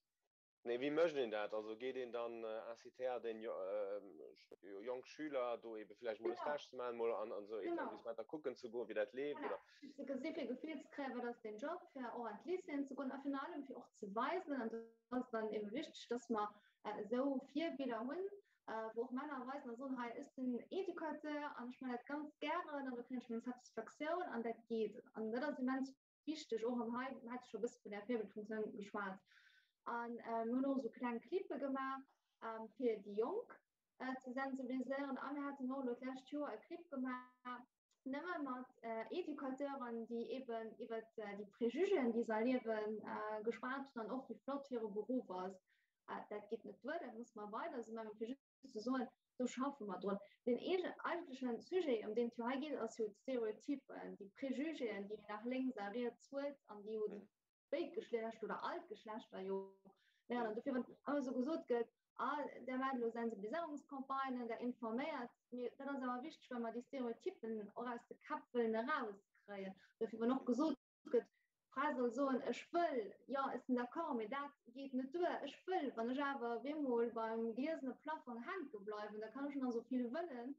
Nee, wéi mécht een dat? Also geet een dann, incitéiert een jonk Schüler do ebe vläicht mol e Stage ze maachen, mol an esou Etablissementer kucken ze goen, wéi dat leeft, oder? Fir ze gesi fir e Gefill ze kréien, wat ass deen Job, fir och an d'Lycéeën ze goen a virun allem fir och ze weisen, an dat ass dann ebe wichteg, dass mer esou Virbiller hunn, wou och Männer weisen a soen, hei ech sinn Educateur an ech maachen dat ganz gären an do kréien ech meng Satisfaktioun an dat geet. An dat ass immens wichteg och an hei hat ech scho e bësse vun där Virbildfunktioun geschwat. An mir hunn och esou kleng Clippe gemaach fir déi Jonk ze sensibiliséieren a mir haten och elo d'lescht Joer e Clip gemaach nëmme mat Educateuren, déi eben iwwert déi Préjugéen, déi se erliewen, geschwat hunn an och wéi flott hire Beruff ass. Dat geet net duer, dat musse mer weider esou maachen, fir just ze soen, do schaffe mer drun. Den eigentleche Sujet, ëm deen et jo hei geet, ass jo d'Stereotypen, déi Préjugéen, déi een nach lénks a riets huet an déi jo béid Geschlecht oder all d'Geschlechter jo léieren. An dofir, wann ëmmer esou gesot gëtt, ah, där maacht elo Sensibiliséierungscampagnen, där informéiert, mee dat ass awer wichteg, well mer déi Stereotypen och aus de Käpp wëllen erauskréien. Dofir, wann och gesot gëtt, d'Fra soll soen, ech wëll, jo, ech sinn d'accord, mee dat geet net duer, ech wëll, wann ech awer op eemol beim gliesene Plafong hänke bleiwen, da kann ech nach esou vill wëllen,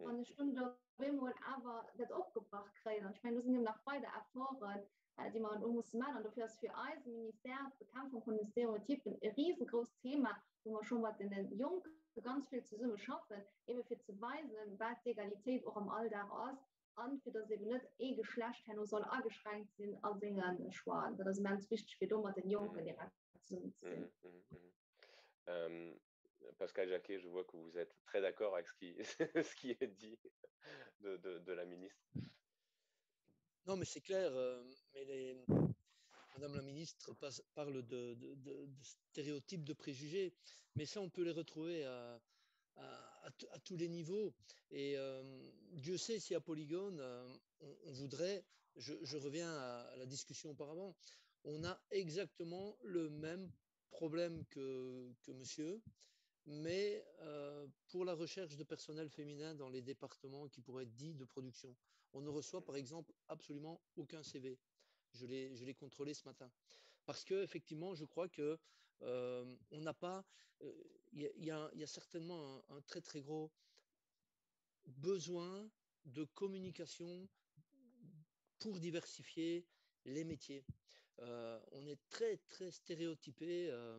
wann ech dunn do op eemol awer dat opgebrach kréien. An ech mengen, do sinn eben nach weider Efforten, déi mer elo musse maachen. An dofir ass fir eis e Ministère d'Bekämpfung vun den Stereotypen e risegrousst Thema, wou mer scho mat deene Jonke ganz vill zesumme schaffen, ebe fir ze weisen, wat d'Egalitéit och am Alldag ass an fir dass eben net ee Geschlecht herno soll ageschränkt sinn a senge Choixen. Dat ass immens wichteg, fir do mat den Jonken direkt zesummen ze sinn. Pascal Jacquet, je vois que vous êtes très d'accord avec ce qui, ce qui est dit de, de, de la ministre. Non, mais c'est clair, euh, mais les, Madame la ministre passe, parle de, de, de, de stéréotypes, de préjugés, mais ça, on peut les retrouver à, à, à, à tous les niveaux. Et euh, Dieu sait si à Polygone, euh, on, on voudrait, je, je reviens à, à la discussion auparavant, on a exactement le même problème que, que monsieur. Mais euh, pour la recherche de personnel féminin dans les départements qui pourraient être dits de production, on ne reçoit par exemple absolument aucun CV. Je l'ai contrôlé ce matin. Parce que effectivement, je crois que euh, on n'a pas. Il euh, y, y, a, y a certainement un, un très très gros besoin de communication pour diversifier les métiers. Euh, on est très très stéréotypé. Euh,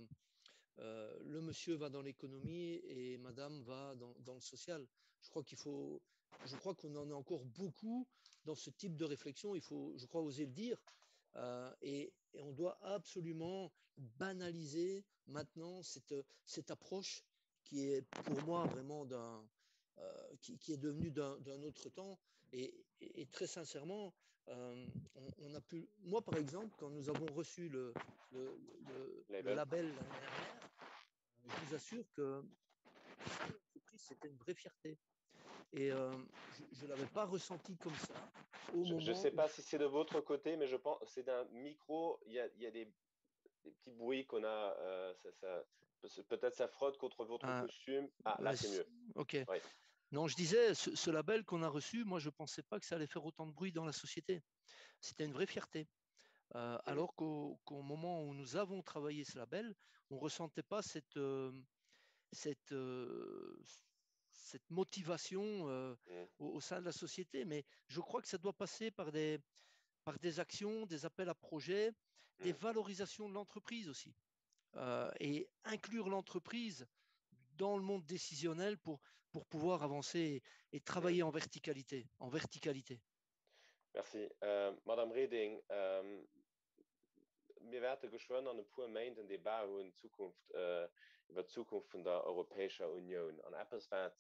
euh, le monsieur va dans l'économie et madame va dans, dans le social. Je crois qu'il faut je crois qu'on en a encore beaucoup dans ce type de réflexion, il faut je crois oser le dire euh, et, et on doit absolument banaliser maintenant cette, cette approche qui est pour moi vraiment d'un euh, qui, qui est devenue d'un autre temps et, et, et très sincèrement euh, on, on a pu moi par exemple quand nous avons reçu le, le, le, le label l'année dernière je vous assure que c'était une vraie fierté et euh, je ne l'avais pas ressenti comme ça au je ne sais pas si c'est de votre côté mais je pense c'est d'un micro il y a, il y a des, des petits bruits qu'on a euh, ça, ça peut-être ça frotte contre votre ah, costume ah là c'est mieux ok oui. non je disais ce, ce label qu'on a reçu moi je pensais pas que ça allait faire autant de bruit dans la société c'était une vraie fierté euh, alors qu'au qu moment où nous avons travaillé ce label on ressentait pas cette euh, cette euh, cette motivation euh, mmh. au, au sein de la société mais je crois que ça doit passer par des par des actions des appels à projets des mmh. valorisations de l'entreprise aussi euh, et inclure l'entreprise dans le monde décisionnel pour pour pouvoir avancer et, et travailler mmh. en verticalité en verticalité merci euh, madame reding euh, mir wäerte geschwënn an e puer Méint en Debat hunn Zukunft äh, iwwer d'Zukunft vun der Europäescher Unioun. An eppes, wat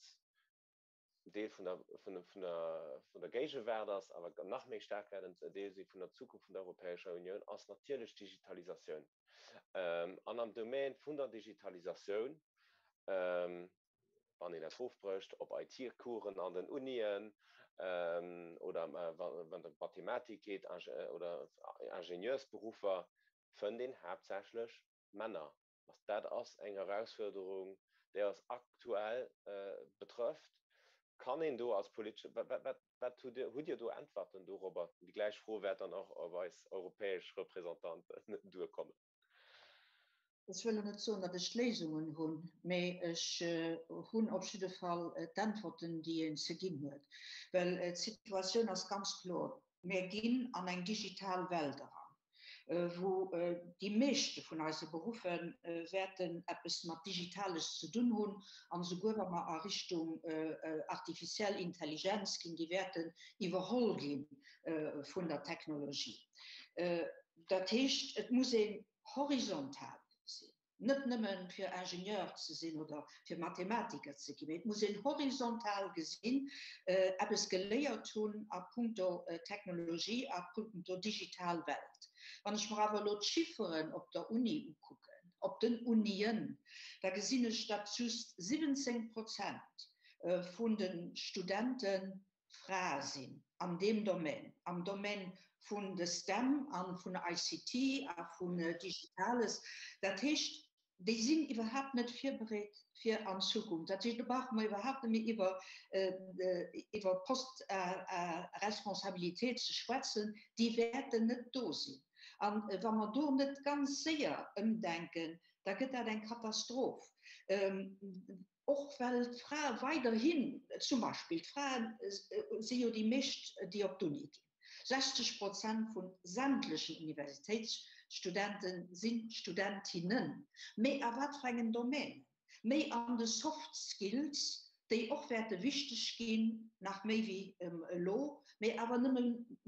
Deel vun der, vun, vun der, vun der Géigewaart ass, awer nach méi staark wäert en Deel si vun der Zukunft vun der Europäescher Unioun, ass natierlech d'Digitalisatioun. Ähm, an am Domaine vun der Digitalisatioun, ähm, wann een dat ofbrécht op IT-Coursen an den Unien oder wann et ëm d'Mathematik geet oder Ingenieursberuffer, fënnt een haaptsächlech Männer. Dat ass eng Erausfuerderung, déi eis aktuell betrëfft. Kann een do als politesche, wat hutt Dir, hutt Dir do Äntwerten dorobber? Déi gläich Fro wäert dann och op eis europäesch Representanten duerkommen. Ech wëll elo net soen, datt ech d'Léisungen hunn, mee ech hunn op jidde Fall d'Äntwerten, déi een ze ginn huet. Well d'Situatioun ass ganz kloer, Mir ginn an eng digital Welt eran, wou déi meeschte vun eise Beruffe wäerten eppes mat Digitales ze dunn hunn, an esouguer wa mer a Richtung artificiell Intelligenz ginn, déi wäerten iwwerholl gi vun der Technologie. Dat heescht, et muss een horizontal sinn, net nëmmen fir Ingenieur ze sinn oder fir Mathematiker ze ginn, mee et muss een horizontal gesinn eppes geléiert hunn a puncto Technologie, a puncto digital Welt. Wann ech mer awer elo d'Chifferen op der Uni ukucken, op den Unien, da gesinn ech, datt just 17 Prozent vun de Studenten Frae sinn an deem Domaine, am Domaine vun de STEM a vun ICT a vun Digitales. Dat heescht, déi sinn iwwerhaapt net virbereet fir an d'Zukunft. Dat heescht, do brauche mer iwwerhaapt net méi iwwer iwwer Poste à responsabilité ze schwätzen, déi wäerten net do sinn. A wa mer do net ganz séier ëmdenken, da gëtt dat eng Katastroph. Och well d'Frae weiderhin, zum Beispill d'Frae si jo déi meescht, déi op d'Uni ginn, 60 Prozent vu sämtlechen Universitéitsstudente si Studentinnen, mee a wat fir engen Domänen? Méi an de Soft Skills, déi och wäerte wichteg ginn, nach méi wéi elo, mee awer nëmme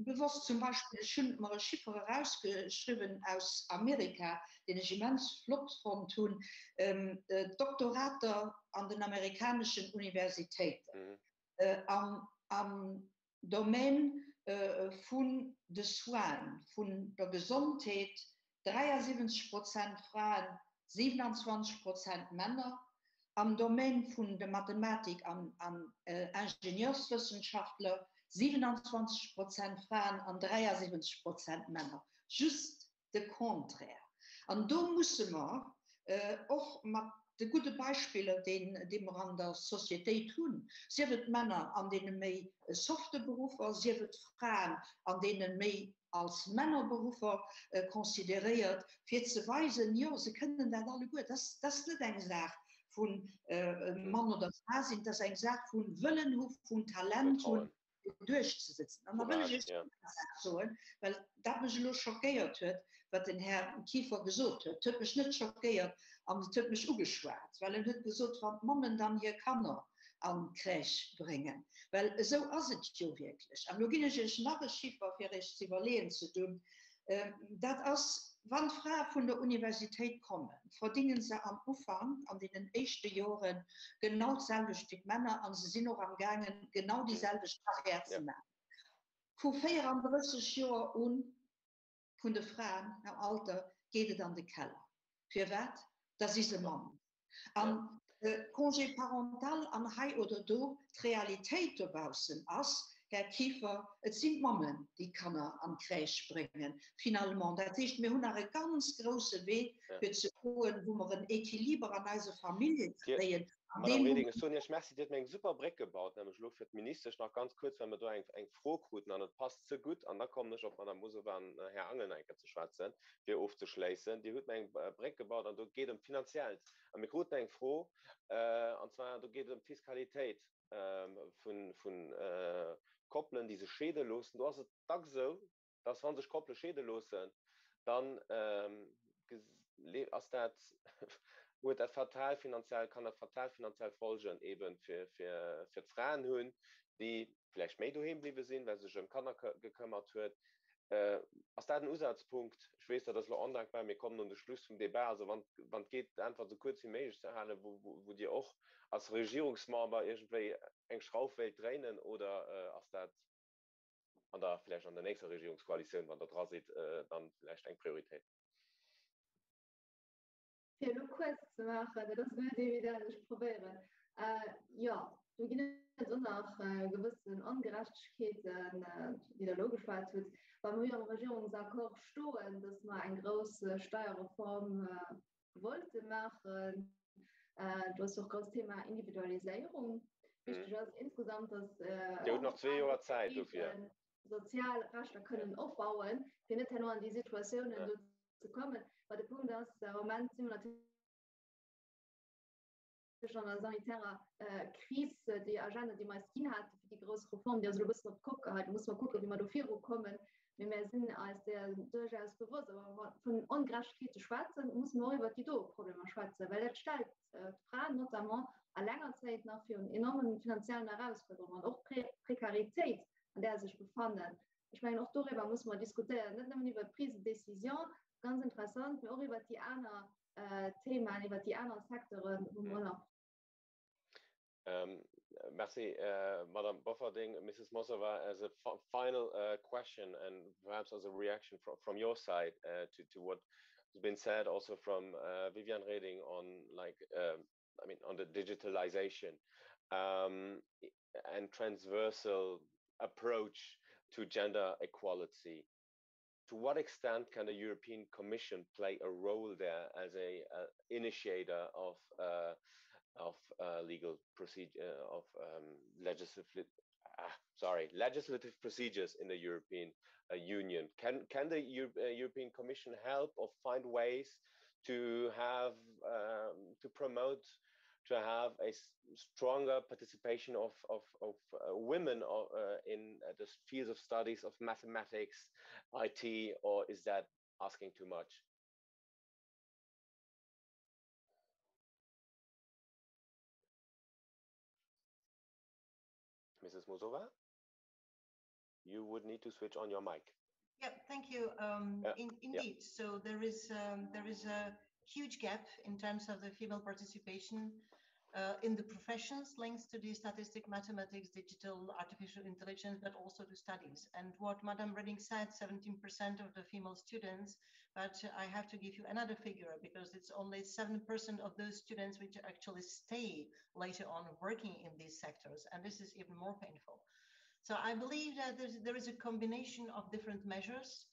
bewosst. Zum Beispill, ech hunn mer e Chiffer erausgeschriwwen aus Amerika, deen ech immens flott fonnt hunn, d'Doktorater an den amerikaneschen Universitéiten am Domaine vun de Soinen, vun der Gesondheet, 73 Prozent Fraen, 27 Prozent Männer, am Domaine vun der Mathematik an Ingenieurswëssenschaftler, 27 Prozent Fraen an 73 Prozent Männer. Just de Contraire. An do musse mer och mat. de gudde Beispiller, deen, déi mer an der Societéit hunn, sief et Männer an deene méi softe Beruffer, sief et Fraen an deene méi als Männerberuffer consideréiert, fir ze weisen, jo, se kënnen dat alleguer. Dat ass net eng Saach vu Mann oder Fra sinn, dat ass eng Saach vu Wëllen hu, vun Talent hunn, fir duerchzesëtzen. An da wëll ech Iech nach eng Saach soen, well dat mech elo schockéiert huet, wat den Här Kieffer gesot huet. Et huet mech net schockéiert an et huet mech ugeschwat, well en huet gesot, wann d'Mammen dann hir Kanner an d'Crèche bréngen, well esou ass et jo wierklech. An elo ginn ech Iech nach e Chiffer, fir Iech ze iwwerleeën ze dunn, Dat ass, wann d'Frae vun der Universitéit kommen, verdinge se am Ufank, an deenen éischte Joren, genau d'selwecht wéi d'Männer a se sinn och am gaangen, genau déi selwecht Carrière ze maachen. Vu 34 Joer u vun de Fraen am Alter geet et an de Keller. Firwat? Da si se Mamm. An Congé parental an hei oder do, d'Realitéit dobaussen ass, Här Kieffer, et sinn d'Mammen, déi d'Kanner an d'Crèche bréngen, finalement. Dat heescht, mir hunn nach e ganz grouse Wee fir ze goen, wou mer en Équiliber an eise Famillje kréien. An deem Madame Reding, ech soen Iech Merci. Dir hutt mir eng super Bréck gebaut, nämlech elo fir d'Ministesch nach ganz kuerz, well mer do eng Fro kruten an et passt ze gutt. An da kommen ech op d'Madame Mosova an Här Angel nach eng Kéier ze schwätzen. fir ofzeschléissen. Dir hutt mer eng Bréck gebaut an do geet ëm d'Finanziellt. A mir kruten eng Fro, an zwar do geet et ëm d'Fiskalitéit vu Koppelen, déi sech scheede loossen. Do ass et dacks esou, dass wa sech Koppele scheede loossen, dann ass dat, huet dat fatal finanziell, kann dat fatal finanziell Folgen eebe fir d'Fraen hunn, déi vläicht méi doheem bliwwe sinn, well se sech ëm d'Kanner gekëmmert huet. Ass dat en Usazpunkt? Ech weess, dat ass elo ondankbar, mir kommen un de Schluss vum Debat. Also wann et geet, d'Äntwert esou kuerz wéi méiglech ze halen, wou Dir och als Regierungsmember iergendwéi eng Schrauf wéilt dréinen, oder ass dat an der, vläicht an der nächster Regierungskoalitioun, wann Der dra sidd, dann vläicht eng Prioritéit? Fir elo kuerz ze maachen, dat ass net evident, ech probéieren. Jo, do ginn et och nach gewëssen Ongerechtegkeeten, déi Der elo ugeschwat hutt. Wa mer jo am Regierungsaccord stoen, datt mer eng grouss Steierreform wollte maachen, do ass jo och grouss Thema Individualiséierung. Wichteg ass insgesamt, datt. Dir hutt nach zwee Joer Zäit dofir. Sozial Rechter kënnen opbauen, fir net herno an déi Situatiounen do ze kommen. Well de Punkt ass, am Moment si mer natierlech an der sanitärer Kris. Déi Agenda, déi mer eis ginn haten fir déi grouss Reform, déi ass elo e bëssen op d'Kopp geheit. Do musse mer kucken, wéi mer do virukommen. Mee mir sinn eis där duerchaus bewosst. A wa mer vun Ongerechtegkeete schwätzen, musse mer och iwwert déi do Problemer schwätzen, well dat stellt d'Fraen notamment allengerzéiend nach virun enormen finanziellen Erausfuerderungen an och Prekaritéit an där se sech befannen. Ech mengen, och doriwwer musse mer diskutéieren, net nëmmen iwwert d'Prise de décision, ganz interessant, mee och iwwert déi aner Themaen, iwwert déi aner Secteuren, wou mer nach. Merci, Madame Bofferding. Mrs. Mosova, as a final question and perhaps as a reaction from your side to what has been said also from Viviane Reding on like, I mean, on the digitalization um, and transversal approach to gender equality. To what extent can the European Commission play a role there as a uh, initiator of uh, of uh, legal procedure uh, of um, legislative ah, sorry legislative procedures in the European uh, Union? Can can the Euro uh, European Commission help or find ways to have um, to promote to have a stronger participation of, of, of uh, women uh, in uh, the fields of studies of mathematics, IT, or is that asking too much? Mrs. Musova, you would need to switch on your mic. Yeah, thank you. Um, yeah. In, indeed, yeah. so there is um, there is a huge gap in terms of the female participation uh, in the professions linked to the statistic, mathematics, digital, artificial intelligence, but also to studies. And what Madame Reding said, 17% of the female students, but I have to give you another figure because it's only 7% of those students which actually stay later on working in these sectors. And this is even more painful. So I believe that there is a combination of different measures.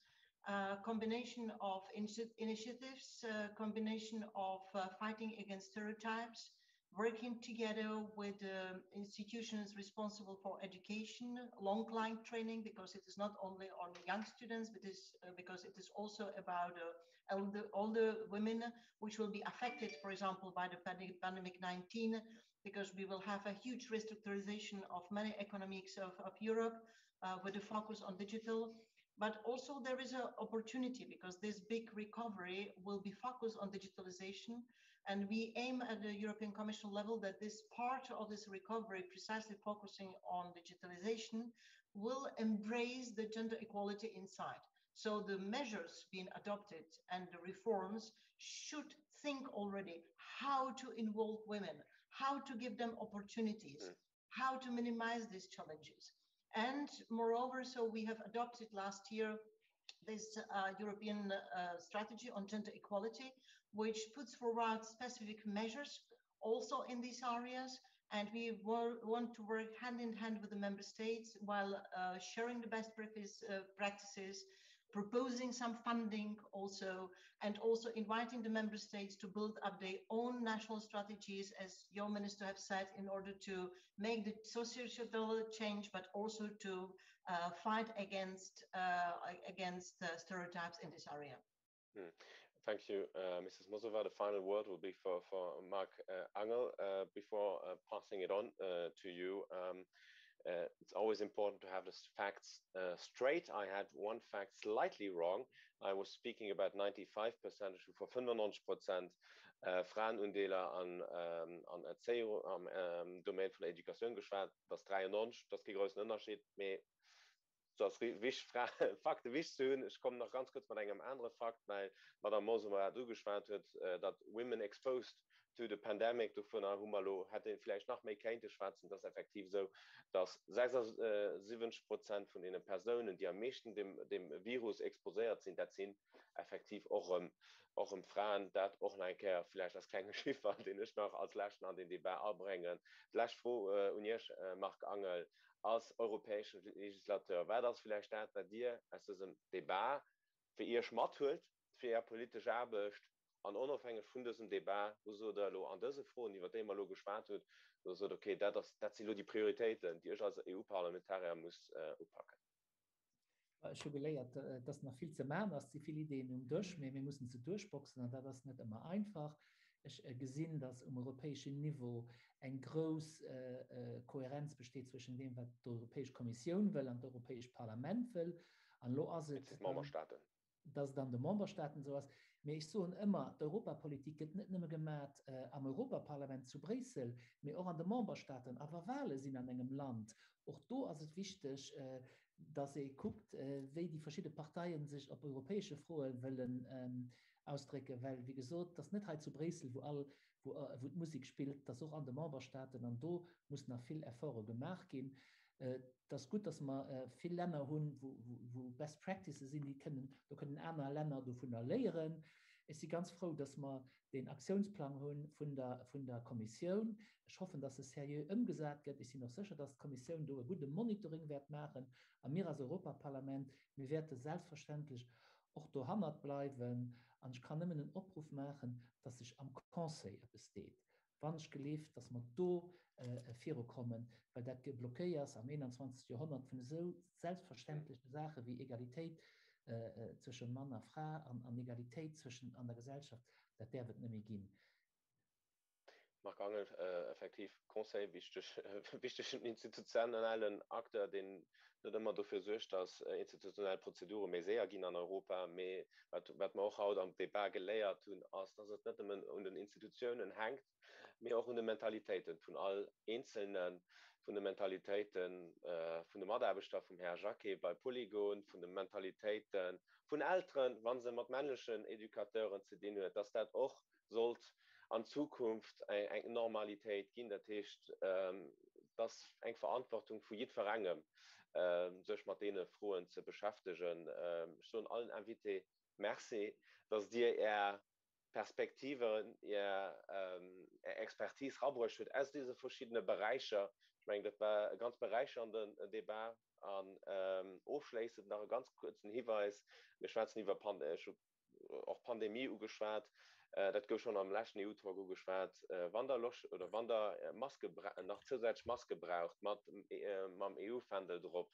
Uh, combination of initiatives, uh, combination of uh, fighting against stereotypes, working together with uh, institutions responsible for education, long line training, because it is not only on young students, but is, uh, because it is also about uh, older, older women, which will be affected, for example, by the pandemic 19, because we will have a huge restructurization of many economies of, of Europe uh, with a focus on digital. But also there is an opportunity because this big recovery will be focused on digitalization. And we aim at the European Commission level that this part of this recovery, precisely focusing on digitalization, will embrace the gender equality inside. So the measures being adopted and the reforms should think already how to involve women, how to give them opportunities, mm. how to minimize these challenges. And moreover, so we have adopted last year this uh, European uh, strategy on gender equality, which puts forward specific measures also in these areas. And we want to work hand in hand with the member states while uh, sharing the best practice, uh, practices, proposing some funding also, and also inviting the member states to build up their own national strategies, as your minister have said, in order to make the societal change, but also to uh, fight against, uh, against uh, stereotypes in this area. Mm. Thank you, uh, Mrs. Mosova. The final word will be for, for Mark uh, Angel uh, before uh, passing it on uh, to you. Um, uh, it's always important to have the facts uh, straight. I had one fact slightly wrong. I was speaking about 95 percent for 95 Prozent äh, Fraenundeeler an, ähm, an Erzéiung am ähm, Domaine vun der Educatioun geschwat, dat 93, dat ass kee groussen Ënnerscheed, mee dat ass wichtig, Fakte wichtig ze hunn. Ech kommen nach ganz kurz mat engem anere Fakt, well d'Madame Mosar et ugeschwat huet, äh, datt Women exposed to the pandemic, dovunner hu mer elo, hätt ee vläicht nach méi kéinte schwätzen, et ass effektiv esou, datt 76 Prozent vun deene Persounen, déi am meeschten dem, dem Virus exposéiert sinn, dat sinn effektiv och erëm, och erëm Fraen. Dat och nach eng Kéier vläicht als klenge Chiffer, deen ech nach als leschten an den Debat abréngen. D'lescht Fro un Iech, Marc Angel, als europäesche Legislateur, Wat ass vläicht dat, wat Dir aus dësem Debat fir Iech mathuelt, fir Är politesch Aarbecht An onofhängeg vun dësem Débat, wou sot Der elo an dëse Froen, iwwert déi mer elo geschwat hunn, wou Der sot, okay, dat ass, dat sinn elo déi Prioritéiten, déi ech als EU-Parlamentarier muss upaken? Ech hu geléiert, dass nach vill ze maachen ass. Et si vill Ideeën um Dësch, mä mir mussen se duerchboxen an dat ass net ëmmer einfach. Ech gesinn, dass um europäeschen Niveau eng grouss Kohärenz besteet zwëschen deem, wat d'Europäesch Kommissioun wëll an d'Europäescht Parlament wëll. An elo ass et. D'Memberstaaten. dass et an de Memberstaaten esou ass, mee ech soen ëmmer, d'Europapolitik gëtt net nëmme gemat am Europaparlament zu Bréissel, mee och an de Memberstaaten. A wa Wahle sinn an engem Land, och do ass et wichteg, dass ee kuckt, wéi déi verschidde Parteie sech op europäesche Froe wëllen ausdrécken, well, wéi gesot, et ass net hei zu Bréissel, wou all, wou d'Musek spillt, et ass och an de Memberstaaten an do muss nach vill Efforte gemaach ginn. Et ass gutt, dass mer vill Länner hunn, wou Best Practices sinn, déi kënnen, do kënnen aner Länner dovunner léieren. Ech si ganz frou, dass mer deen Aktiounsplang hu vun der, vun der Kommissioun. Ech hoffen, dass e seriö ëmgesat gëtt. Ech sinn och sécher, dass d'Kommissioun do e gudde Monitoring wäert maachen. A mir als Europaparlament, mir wäerte selbstverständlech och dohannert bleiwen. An ech kann nëmmen en Opruff maachen, dass sech am Conseil eppes deet. Wann ech gleeft, dass mer do virukommen, well dat Geblockéiers ass am 21. Joerhonnert vun esou selbstverständleche Saache wéi Egalitéit zwësche Mann a Fra an Egalitéit zwëschen an der Gesellschaft, dat däerf et net méi ginn. Marc Angel, Effektiv, Conseil, wichteg, wichtegen institutionellen Acteur, deen net ëmmer dofir suergt, dass institutionell Prozedure méi séier ginn an Europa. Mee wat, wat mer och haut am Debat geléiert hunn, ass, dass et net nëmmen un den Institutiounen hänkt, mee och un de Mentalitéiten vun all Eenzelnen, vun de Mentalitéite vun de Mataarbechter vum Här Jacquet bei Polygon, vun de Mentalitéite vun Elteren, wa se mat männlechen Educateuren ze dinn huet, dass dat och sollt an Zukunft eng Normalitéit ginn. Dat heescht, et ass eng Verantwortung vu jiddwerengem, sech mat deene Froen ze beschäftegen. Ech soen allen Invitée Merci, dass Dir Är Perspektiven, Är Expertise rabruecht hutt aus deese verschiddene Beräicher. Ech mengen, dat war e ganz beräichernden Debat. An ofschléissend nach e ganz kuerzen Hiweis, Mir schwätzen iwwer, ech hu och Pandemie ugeschwat, dat gouf schonn am leschten EU-Talk ugeschwat, wann Der Loscht oder wann Der Maske, nach zousätzlech Maske braucht mat mam EU-Fändel drop,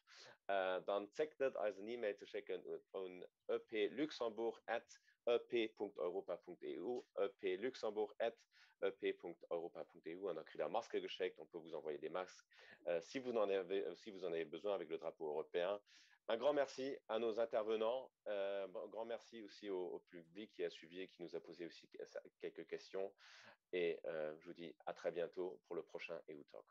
dann zéckt net, eis en E-Mail ze schécken un epluxembourg at ep.europa.eu, epluxembourg at ep.europa.eu an da kritt Der Maske geschéckt. On peut vous envoyer des masques si vous en avez, si vous en avez besoin avec le drapeau européen. Un grand merci à nos intervenants, euh, un grand merci aussi au, au public qui a suivi et qui nous a posé aussi quelques questions. Et euh, je vous dis à très bientôt pour le prochain EU Talk.